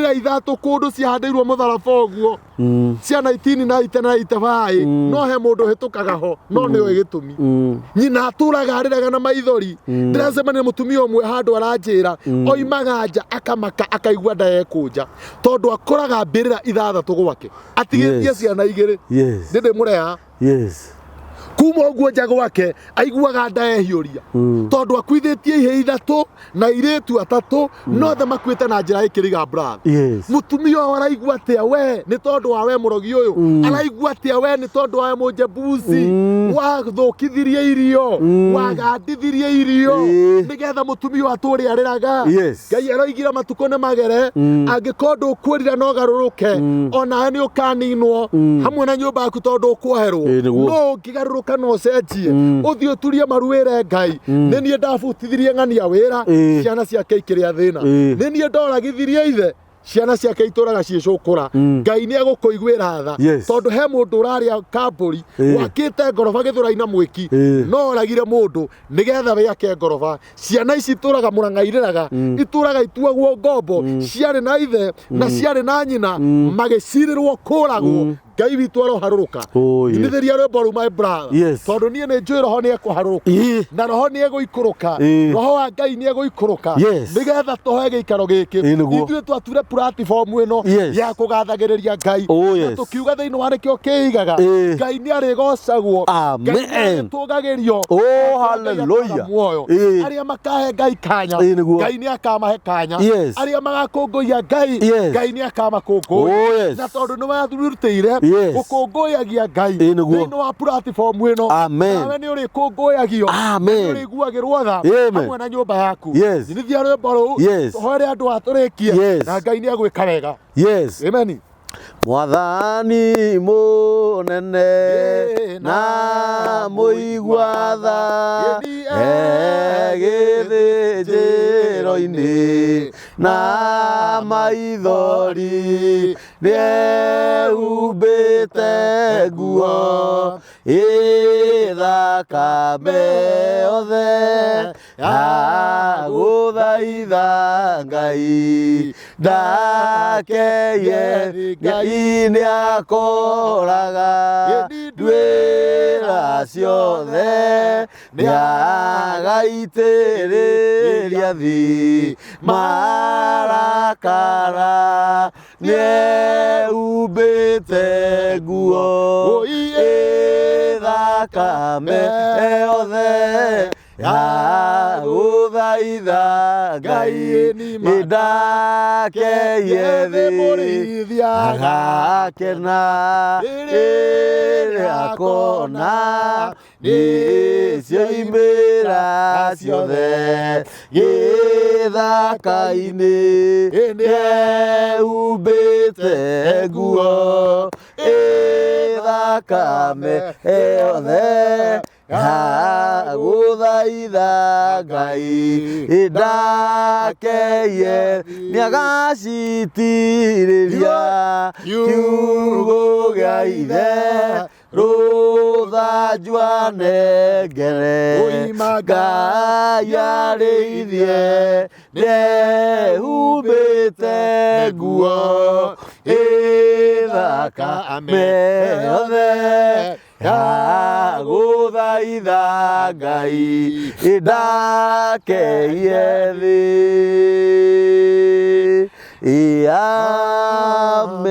Mbĩrĩra ithatũ kũndũ ciahandĩirwo mũtharaba ũguo cia 1990 na 85, no he mũndũ ũhĩtũkaga ho no nĩoĩ gĩtũmi. Nyina atũraga arĩraga na maithori. Ndĩracemania na mũtumia ũmwe handũ aranjĩra oimaga nja akamaka akaigua nda ekũnja tondũ akoraga mbĩrĩra ithathatũ gwake atigĩtie ciana igĩrĩ. Ndĩ mũreha. Kuma ũguo nja gwake aiguaga nda ehiũria tondũ akuithĩtie ihĩ ithatũ na airĩtu atatũ nothe makuĩte na njĩra ĩkĩriga brother. Mũtumia ũyũ araigua atĩa we nĩ tondũ wa we mũrogi ũyũ? Araigua atĩa we nĩ tondũ wa we mũnjebusi wathũkithirie irio, wagandithirie irio nĩgetha mũtumia ũyũ atũre arĩraga? Ngai aroigire matukũ nĩ magere, angĩkorwo ndũkwĩrira no garũrũke, onawe nĩ ũkaninwo hamwe na nyũmba yaku tondũ ũkuoherwo. Ĩĩ, nĩguo. No ũngĩgarũrũka na ũcenjie, ũthiĩ ũturie maru wĩre Ngai, nĩ niĩ ndabutithirie ng'ania wĩra, ciana ciake ikĩrĩa thĩna, nĩ niĩ ndoragithirie ithe, ciana ciake itũraga ciĩcũkũra, Ngai nĩ egũkũiguĩra tha. Tondũ he mũndũ ũrarĩa kambũri wakĩte ngoroba gĩthũrai na mwĩki, no oragire mũndũ nĩgetha wĩake ngoroba. Ciana ici itũraga mũrang'a irĩraga, itũraga ituagwo ngombo, ciarĩ na ithe na ciarĩ na nyina, magĩcirĩrwo kũragwo. Ngai witũ aroharũrũka. Oh, yes. Inithĩria rwĩmbo rũu, my brother. Tondũ niĩ nĩ njũĩ roho nĩ ekũharũrũka na roho nĩ egũikũrũka. Roho wa Ngai nĩ egũikũrũka nĩgetha tũhoe gĩikaro gĩkĩ. Ĩĩ, nĩguo. Ithuĩ twature platform ĩno ya kũgathagĩrĩria Ngai Oh, na tũkiuga thĩinĩ wa nĩkĩo kĩigaga Ngai nĩ arĩgocagwo, Amen. Ngai nĩ arĩtũgagĩrio. Oh, Ngai atũũraga hallelujah. muoyo. Arĩa makahe Ngai kanya, Ĩĩ, nĩguo. Ngai nĩ akamahe kanya. Arĩa magakũngũiya Ngai, Ngai nĩ akamakũngũiya. Oh, yes. Na tondũ nĩ wathurutĩire gũkũngũyagia Ngai Ĩĩ, nĩguo. thĩinĩ wa platform ĩno, Amen. nawe nĩ ũrĩkũngũyagio, Amen. nĩ ũrĩiguagĩrwo tha Amen. hamwe na nyũmba yaku. Inithia rwĩmbo rũu, tũhoere andũ atũrĩkie, na Ngai nĩ egwĩka wega. Amen. Mwathani mũnene na mũigua tha e gĩthĩnjĩro-inĩ na maithori nĩehumbĩte nguo ĩthakame yothe agũthaitha Ngai ndakeye Ngai nĩakoraga nduĩra ciothe nĩagaitĩrĩria thi marakara nĩehumbĩte nguo ĩthakame yothe agũthaitha Ngai ndakeye thĩ agakena rĩrĩa akona nĩcioimĩra ciothe gĩthaka-inĩ nĩehumbĩte nguo ĩthakame yothe Ndagũthaitha Ngai ndakeiye nĩagacitirĩria kiugo gĩa ithe rũthanju anengere Oima Ngai arĩithie ndehumbĩte nguo ĩthaka meyothe ndagũthaitha Ngai ndakeiye thĩ.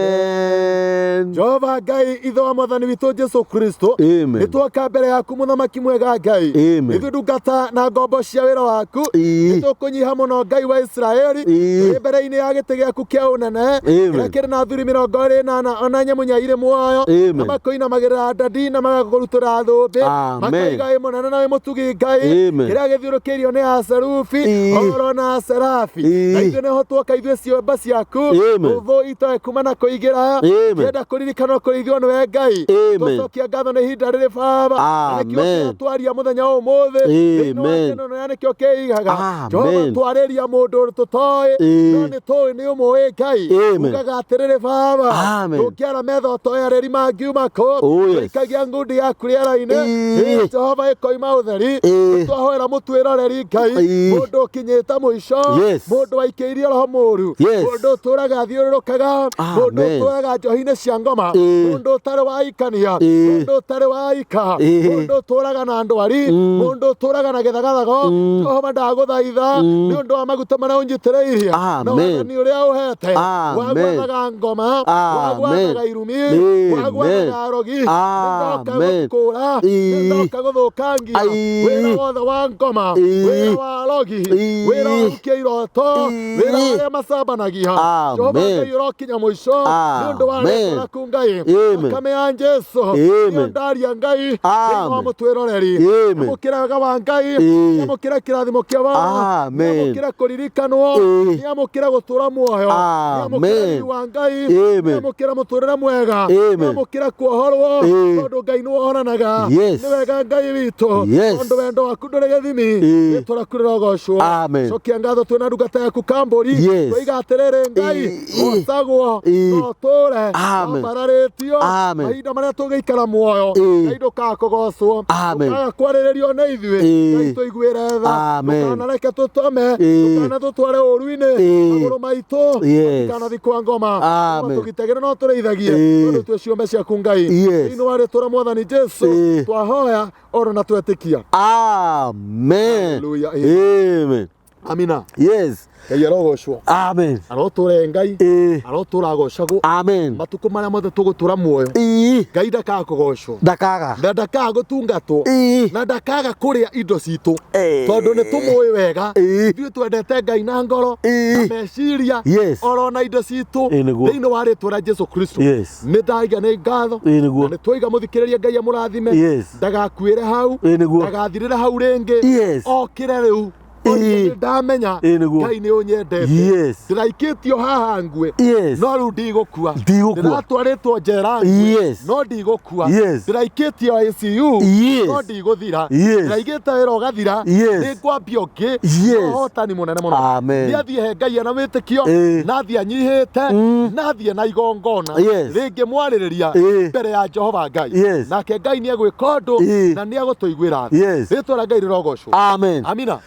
Amen. Jehova Ngai ithe wa mwathani witũ Jesu Kristo Amen. nĩ twoka mbere yaku mũthamaki mwega Ngai Amen. ithuĩ ndungata na ngombo cia wĩra waku Ĩĩ. nĩ tũkũnyiha mũno Ngai wa Isiraeli Ĩĩ. tũrĩ mbere-inĩ ya gĩtĩ gĩaku kĩa ũnene Amen. kĩrĩa kĩrĩ na athuri 24 ona nyamũ inya irĩ muoyo Amen. na makũinamagĩrĩra ndadi na magakũrutũra thũmbĩ Amen. makoiga wĩ mũnene na wĩ mũtugi Ngai Amen. kĩrĩa gĩthiũrũkĩirio nĩ acerubi Ĩĩ. oro na acerabi Ĩĩ. na ithuĩ nĩho tuoka ithuĩ ciũmba ciaku Amen. thũ itoe kuma na kũingĩra Amen. kĩenda kũririkanwo kũrĩithio nĩwe Ngai Amen. twacokia ngatho nĩ ihinda rĩrĩ baba na nĩkĩo Amen. kĩrĩa twaria mũthenya wa ũmũthĩ thĩinĩ wa Amen. kĩno na nĩkĩo kĩigaga Amen. Jehova twarĩria mũndũ tũtoĩ Ĩĩ. no nĩ tũĩ nĩ ũmũĩ Ngai Amen. ugaga atĩrĩrĩ baba Amen. tũngĩara metha ũtoĩ arĩri mangiuma kũ Oh, yes. tũikagia ngundi yaku rĩera-inĩ Ĩĩ. Ĩĩ, Jehova ĩkoima ũtheri Ĩĩ. twahoera mũtwĩroreri Ngai Ĩĩ. mũndũ ũkinyĩte mũico Yes. mũndũ waikĩirio roho mũru Yes. mũndũ ũtũraga athiũrũrũkaga mũndũ Amen. ũtũraga njohi-inĩ cia ngoma Ĩĩ. mũndũ ũtarĩ waikania Ĩĩ. mũndũ ũtarĩ waika Ĩĩ. mũndũ ũtũraga na ndwari mũndũ ũtũraga na gĩthagathago Jehova ndagũthaitha nĩ ũndũ wa maguta marĩa ũnjitĩrĩirie na Amen. wathani ũrĩa ũhete Amen. wagwathaga ngoma Amen. wagwathaga irumi Amen. wagwathaga arogi nĩndoka Amen. gũkũra Ĩĩ. nĩndoka gũthũkangia Ai. wĩra wothe wa ngoma Ĩĩ. wĩra wa arogi Ĩĩ. wĩra wa rukia iroto Ĩĩ. wĩra wa arĩa macambanagia Amen. Jehova Ngai ũrokinya mũico nĩ ũndũ wa Amen. rĩtwa rĩaku Ngai Amen. thakame ya Jesu Amen. nĩyo ndaria Ngai thĩinĩ wa Amen. mũtwĩroreri Amen. amũkĩra wega wa Ngai Ĩĩ. amũkĩra kĩrathimo kĩa baba Amen. amũkĩra kũririkanwo Ĩĩ. amũkĩra gũtũra muoyo Amen. amũkĩra riri wa Ngai Amen. amũkĩra mũtũrĩre mwega Amen. amũkĩra kuohorwo Ĩĩ. tondũ Ngai nĩ wohoranaga Yes. nĩ wega Ngai witũ Yes. tondũ wendo waku ndũrĩ gĩthimi Ĩĩ. rĩtwa rĩaku rĩrogocwo Amen. cokia ngatho twĩna ndungata yaku kambũri Yes. twoiga atĩrĩrĩ Ngai Ĩĩ. gocagwo Ĩĩ. no tũre Amen. wambararĩtio Amen. mahinda marĩa tũgĩikara muoyo Ĩĩ. Ngai ndũkaga kũgocwo Amen. ndũkaga kwarĩrĩrio nĩ ithuĩ Ĩĩ. Ngai tũiguĩre tha Amen. ndũkanareke tũtome Ĩĩ. ndũkana tũtware ũru-inĩ Ĩĩ. magũrũ maitũ Yes. matikanathi kwa ngoma Amen. tũgitagĩre no tũrĩithagie Ĩĩ. tondũ twĩ ciũmbe ciaku Ngai Yes. thĩinĩ wa rĩtwa rĩa mwathani Jesu Ĩĩ. twahoya oro na twetĩkia Amen. Hallelujah. Amen. amina Yes. Ngai arogocwo Amen. arotũre Ngai Ĩĩ. arotũra agocagwo Amen. matukũ marĩa mothe tũgũtũra muoyo Ĩĩ. Ngai ndakaga kũgocwo Ndakaga. na ndakaga gũtungatwo Ĩĩ. na ndakaga kũrĩa indo citũ Ĩĩ. tondũ nĩ tũmũĩ wega Ĩĩ. ithuĩ twendete Ngai na ngoro Ĩĩ. na meciria Yes. oro na indo citũ Ĩĩ, nĩguo. thĩinĩ wa rĩtwa rĩa Jesu Kristo Yes. nĩ ndaiga nĩ ngatho Ĩĩ, nĩguo. na nĩ twaiga mũthikĩrĩria Ngai amũrathime Yes. ndagakuĩre hau Ĩĩ, nĩguo. ndagathirĩre hau rĩngĩ Yes. okĩre rĩu Ĩĩ. Oige nĩ ndamenya Ĩĩ, nĩguo. Ngai nĩ ũnyendete Yes. ndĩraikĩtio haha ngue Yes. no rĩu ndigũkua Ndigũkua. ndĩratwarĩtwo njera ngue Yes. no ndigũkua Yes. ndĩraikĩtio ICU Yes. no ndigũthira Yes. ndĩraigĩte wĩra ũgathira Yes. nĩ ngwambia ũngĩ Yes. ũhotani mũnene mũno Amen. nĩ athiĩ he Ngai ena wĩtĩkio Ĩĩ. na athiĩ anyihĩte na athiĩ na igongona Yes. rĩngĩ mwarĩrĩria Ĩĩ. mbere ya Jehova Ngai Yes. nake Ngai nĩ egwĩka ũndũ Ĩĩ. na nĩ egũtũiguĩra tha Yes. rĩtwa rĩa Ngai rĩrogocwo Amen. amina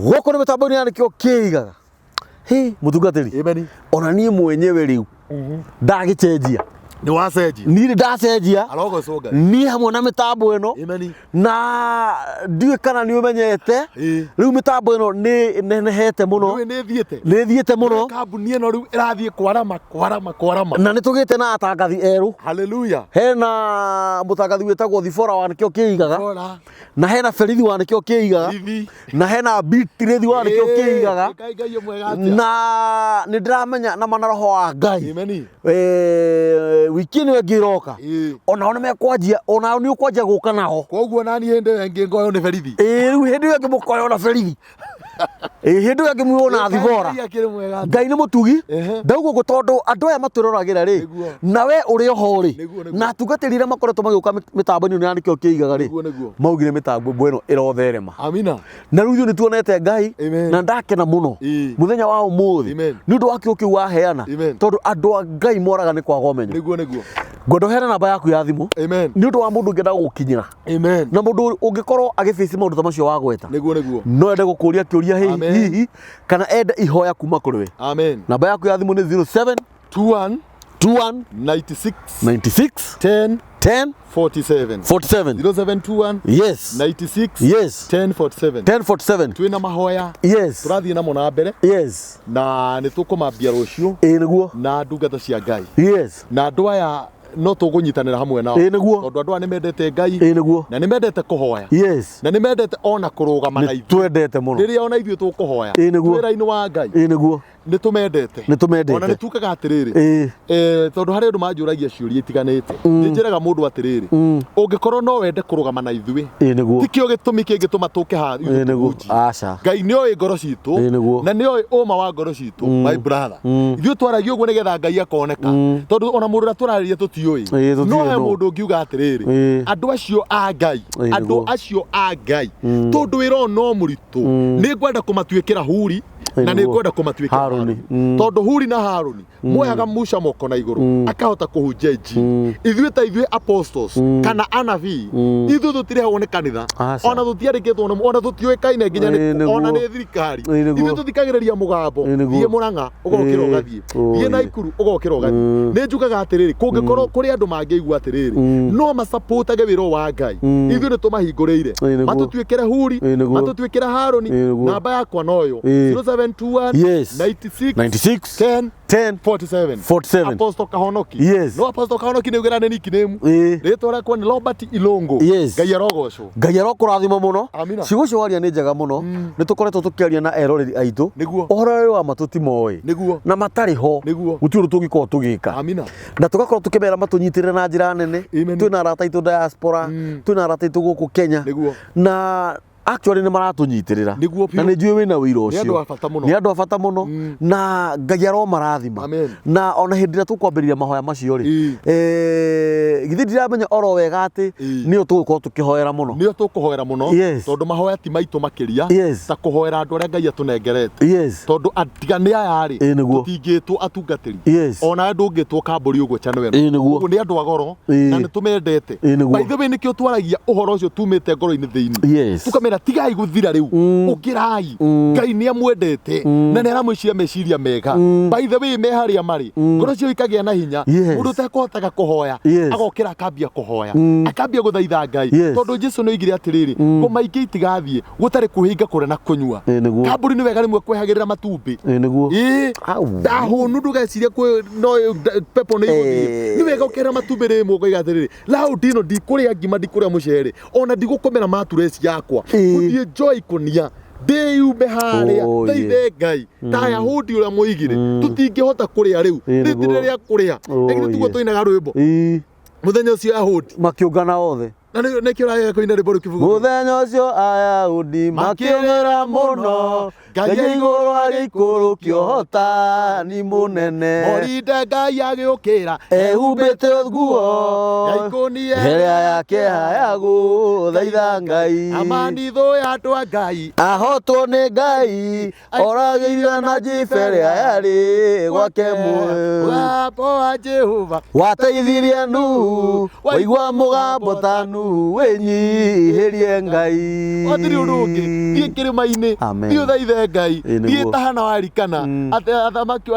Gũkũ nĩ mĩtambo-inĩ ya nĩkĩo kĩigaga. Hĩ, mũtungatĩri. Amen. Ona niĩ mwenyewe rĩu ndagĩcenjia. nĩ wacenjia Niĩ nĩ ndacenjia. arogocwo Ngai Niĩ hamwe na mĩtambo ĩno Amen. na ndiũĩ kana nĩ ũmenyete Ĩĩ. rĩu mĩtambo ĩno nĩ nenehete mũno Rĩu nĩ ĩthiĩte nĩ ĩthiĩte mũno kambuni ĩno rĩu ĩrathiĩ kwarama kwarama kwarama na nĩ tũgĩte na atangathi erũ haleluya hena mũtangathi wĩtagwo Thibora wa nĩkĩo kĩigaga Ora. na hena Berithi wa nĩkĩo kĩigaga Rithi. na hena Beatrice wa nĩkĩo kĩigaga Ngai Ngai mwega atĩa na nĩ ndĩramenya na mana roho wa Ngai Amen. wiki ĩno ĩngĩ ĩroka Ĩĩ. onao nĩ mekwanjia onao nĩ ũkwanjia gũka nao koguo nani hĩndĩ ĩyo ĩngĩ ngoywo nĩ berithi ĩĩ rĩu hĩndĩ ĩyo ĩngĩ mũkoywo na Berithi Ĩ, hĩndĩ ĩyo angĩmuona na thibora. Ngai akĩrĩ mwega atĩa? Ngai nĩ mũtugi. Ehe. Ndauga ũguo tondũ andũ aya matwĩroragĩra rĩ, Nĩguo. na we ũrĩ oho rĩ, Nĩguo, nĩguo. na atungatĩri arĩa makoretwo magĩũka mĩtambo-inĩ ĩno ya nĩkĩo kĩigaga rĩ, Nĩguo, nĩguo. maugire mĩtambo ĩno ĩrotherema. Amina. Na rĩu ithuĩ nĩ tuonete Ngai Amen. na ndakena mũno Ĩĩ. mũthenya wa ũmũthĩ Amen. nĩ ũndũ wa kĩo kĩu waheana, Amen. tondũ andũ a Ngai moraga nĩ kwaga ũmenyo. Nĩguo, nĩguo. Ngwenda ũheane namba yaku ya thimũ Amen. nĩ ũndũ wa mũndũ ũngĩenda gũgũkinyĩra Amen. na mũndũ ũngĩkorwo agĩbĩci maũndũ ta macio wagweta, Nĩguo, nĩguo. no ende gũkũria kĩũria Amen. hihi kana ende ihoya kuma kũrĩ we. Amen. Namba yaku ya thimũ nĩ 07 21 21 96 96 10 10 47. 47. 0721 Yes. 96 Yes. 10 47. 10 47. Twĩna mahoya Yes. tũrathiĩ namo na mbere Yes. na nĩ tũkũmambia rũciũ Ĩ nĩguo. na ndungata cia Ngai Yes. na andũ aya no tũkũnyitanĩra hamwe nao Ĩ nĩguo. tondũ andũ aya nĩ mendete Ngai Ĩ nĩguo. na nĩ mendete kũhoya Yes. na nĩ mendete ona kũrũgama na Nĩ ithuĩ twendete mũno. rĩrĩa ona ithuĩ tũkũhoya Ĩ nĩguo. wĩra-inĩ wa Ngai Ĩ nĩguo. nĩ tũmendete. Nĩ tũmendete. Ona nĩ tugaga atĩrĩrĩ, Ĩ. tondũ harĩ andũ manjũragia ciũria itiganĩte, nĩ njĩraga mũndũ atĩrĩrĩ, ũngĩkorwo no wende kũrũgama na ithuĩ, Ĩ nĩguo. ti kĩo gĩtũmi kĩngĩtũma tũke haha Ĩ ithuĩ nĩguo. tũhunjie. Aca. Ngai nĩ oĩ ngoro citũ Ĩ nĩguo. na nĩ oĩ ũma wa ngoro citũ, my brother. Ithuĩ twaragia ũguo nĩgetha Ngai akoneka, tondũ ona mũndũ ũrĩa tũrarĩria tũtiũĩ. Ĩ, tũtiũĩ No he nũ. mũndũ ũngiuga atĩrĩrĩ, Ĩ. andũ acio a Ngai, Ĩ, andũ nĩguo. acio a Ngai, tondũ wĩra ũyũ no mũritũ, nĩ ngwenda kũmatuĩkĩra Huri Ĩ, na nĩ nĩguo. ngwenda kũmatuĩkĩra Harũni. Harũni. Tondũ Huri na Harũni moyaga Musa moko na igũrũ akahota kũhunjia injiri. Ithuĩ ta ithuĩ apostles kana anabii, ithuĩ tũtirehagwo nĩ kanitha, Aca. ona tũtiandĩkĩtwo nĩ, ona tũtiũĩkaine nginya Ĩ, nĩ, nĩguo. ona nĩ thirikari. Ĩ, nĩguo. Ithuĩ tũthikagĩrĩria mũgambo, Ĩ, nĩguo. thiĩ Mũrang'a ũgokĩra Ĩ, ũgathiĩ, thiĩ oi. Naikuru ũgokĩra ũgathiĩ. Nĩ njugaga atĩrĩrĩ, kũngĩkorwo kũrĩ andũ mangĩigua atĩrĩrĩ, no macapotage wĩra ũyũ wa Ngai, ithuĩ nĩ tũmahingũrĩire, Ĩ, nĩguo. matũtuĩkĩre Huri, Ĩ, nĩguo. matũtuĩkĩre Harũni. Ĩ, nĩguo. Namba yakwa noyo Ĩ. 0721 Yes. 96 96 10 10 47. 47. Apostle Kahonoki. Yes. No Apostle Kahonoki nĩ ugĩra nĩ nickname. Ĩ. Rĩtwa rĩakwa nĩ Robert Ilongo. Yes. Ngai arogocwo. Ngai arokũrathima mũno. Amina. Ciugo icio waria nĩ njega mũno. Nĩ tũkoretwo tũkĩaria na eroreri aitũ. Nĩguo. Ũhoro ũyũ wa ma tũtimoĩ. Nĩguo. Na matarĩ ho. Nĩguo. Gũtirĩ ũndũ tũngĩkorwo tũgĩka. Amina. Na tũgakorwo tũkĩmera matũnyitĩrĩre na njĩra nene. Amen. Twĩna arata aitũ diaspora, twĩna arata aitũ gũkũ Kenya. Nĩguo. Na actually nĩ maratũnyitĩrĩra. Nĩguo biũ. Na nĩ njũĩ wĩna ũira ũcio. Nĩ andũ a bata mũno. Nĩ andũ a bata mũno. Na Ngai aromarathima. Amen. Na ona hĩndĩ ĩrĩa tũkwambĩrĩria mahoya macio rĩ, Ĩ. githĩ ndiramenya oro wega atĩ Ĩ. nĩo tũgũkorwo tũkĩhoera mũno. Nĩo tũkũhoera mũno. Yes. Tondũ mahoya ti maitũ makĩria Yes. ta kũhoera andũ arĩa Ngai atũnengerete. Yes. Tondũ tiga nĩ aya rĩ, Ĩ, nĩguo. tũtingĩtwo atungatĩri. Yes. Ona ndũngĩtwo kambũri ũguo channel ĩno. Ĩ, nĩguo. Ũguo nĩ andũ a goro Ĩ. na nĩ tũmendete. Ĩ, nĩguo. By the way, nĩkĩo twaragia ũhoro ũcio tumĩte ngoro-inĩ thĩinĩ. Yes. Tukamera tigai gũthira rĩu, ũkĩrai, Ngai nĩ amwendete na nĩ aramwĩciria meciria mega. By the way, me harĩa marĩ, ngoro cio ikagĩa na hinya. Yes. Mũndũ ũtekũhotaga kũhoya Yes. agokĩra akambia kũhoya, akambia gũthaitha Ngai. Yes. Tondũ Jesu nĩ oigire atĩrĩrĩ, ngoma ingĩ itigathiĩ gũtarĩ kwĩhinga kũrĩa na kũnyua. Ĩ, nĩguo. Kambũri nĩ wega rĩmwe kwehagĩrĩra matumbĩ. Ĩ, nĩguo. Ĩ, Au. ndahũnu ndũgecirie kwĩ no pepo nĩ igũthiĩ. Eh. Nĩ wega ũkehera matumbĩ rĩmwe ũkoiga atĩrĩrĩ, raundi ĩno ndikũrĩa ngima, ndikũrĩa mũcere, ona ndigũkomera matureci yakwa, Ĩ. gũthiĩ njoe ikũnia ndĩyume harĩa Oh, thaithe Ngai ta Ayahudi ũrĩa moigire tũtingĩhota kũrĩa rĩu, Ĩ, nĩguo. rĩtire rĩa kũrĩa. Oh, Na githĩ tiguo yeah. tũinaga rwĩmbo Ĩ. mũthenya ũcio Ayahudi Makĩũngana othe. na nĩkĩo ũragega kũina rwĩmbo rũu kĩbugu. Mũthenya ũcio Ayahudi makĩũngana mũno, Ngai igũrũ agĩikũrũkia ũhotani mũnene. Morinde Ngai agĩũkĩra Ehumbĩte nguo ya ikũnia ĩrĩa ya kĩeha ya gũthaitha Ngai. Amani thũ ya andũ a Ngai Ahotwo nĩ Ngai oragĩire na njibe ĩrĩa yarĩ gwake muoyo. Mũgambo wa Jehova Wateithirie Nuhu waigua mũgambo ta Nuhu wĩnyihĩrie Ngai. Gũtirĩ ũndũ ũngĩ, thiĩ kĩrĩma-inĩ, Amen. thiĩ ũthaithe Ngai, Ĩ, nĩguo. thiĩ tahana warikana atĩ athamaki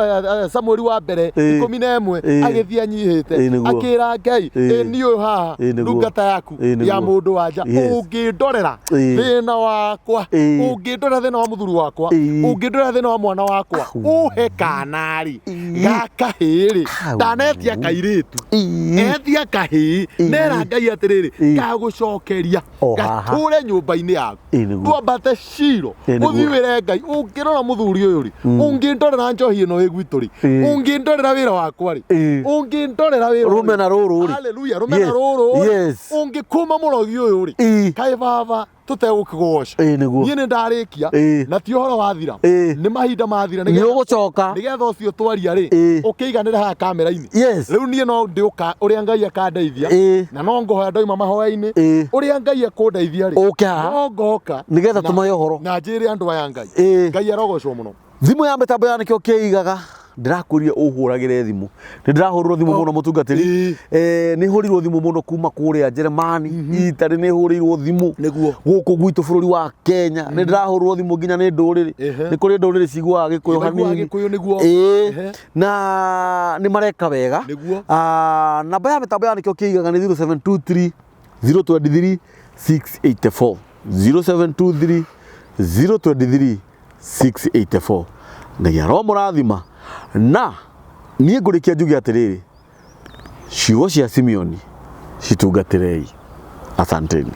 Samueli wa mbere Ĩ. 11 Ĩ. agĩthiĩ anyihĩte Ĩ, nĩguo. akĩra Ngai, Ĩ. ĩ niĩ ũyũ haha Ĩ, nĩguo. ndungata yaku Ĩ, nĩguo. ya mũndũ wanja, Yes. ũngĩndorera Ĩ. thĩna wakwa, Ĩ. ũngĩndorera thĩna wa mũthuri wakwa, Ĩ. ũngĩndorera thĩna wa mwana wakwa, ũhe kana-rĩ gakahĩĩ-rĩ, Au. ndanetia kairĩtu, Ĩ. etia kahĩĩ, nera Ngai atĩrĩrĩ, Ĩ. gagũcokeria O haha. gatũre nyũmba-inĩ yaku, Ĩ, nĩguo. twambate Shilo, Ĩ, nĩguo. ũthiĩ wĩre Ngai, ũngĩrora mũthuri ũyũ rĩ, ũngĩndorera njohi ĩno ĩ gwitũ rĩ, Ĩ. ũngĩndorera wĩra wakwa rĩ, Ĩ. ũngĩndorera wĩra ũyũ. Rũmena rũrũ rĩ. Hallelujah, rũmena Yes. rũrũ rĩ, Yes. ũngĩkũma mũrogi ũyũ rĩ, Ĩ. kaĩ baba Tũtegũkĩgoca. Ĩĩ, nĩguo. Niĩ nĩ ndarĩkia. Na ti ũhoro wathira. Nĩ mahinda mathira. Nĩ ũgũcoka. Nĩgetha ũcio twaria rĩ, ũkĩiganĩre haha kamera-inĩ. Rĩu niĩ no ndĩũka ũrĩa Ngai akandeithia. Na no ngũhoya ndoima mahoya-inĩ. Ũrĩa Ngai ekũndeithia rĩ, Ũke haha. no ngoka. Nĩgetha tũmahe ũhoro. Na njĩre andũ aya Ngai. Ngai arogocwo mũno. Thimũ ya mĩtambo ya nĩkĩo kĩigaga ndĩrakũria ũhũragĩre thimũ nĩ ndĩrahũrĩrwo thimũ mũno mũtungatĩri. Nĩ hũrirwo thimũ mũno kuma kũrĩa Jeremani, Italy nĩ hũrĩirwo thimũ. Gũkũ gwitũ bũrũri wa Kenya nĩ ndĩrahũrĩrwo thimũ nginya nĩ ndũrĩrĩ. Nĩ kũrĩ ndũrĩrĩ ciguaga Gĩkũyũ Maiguaga hanini. Gĩkũyũ, nĩguo. Na nĩ mareka wega. Ah, namba ya mĩtambo ya nĩkĩo kĩigaga nĩ 0723 023 684, 0723 023 684. Ngai aromũrathima. Na niĩ ngũrĩkia njuge atĩrĩrĩ, ciugo cia Simeoni citungatĩrei. Asanteni.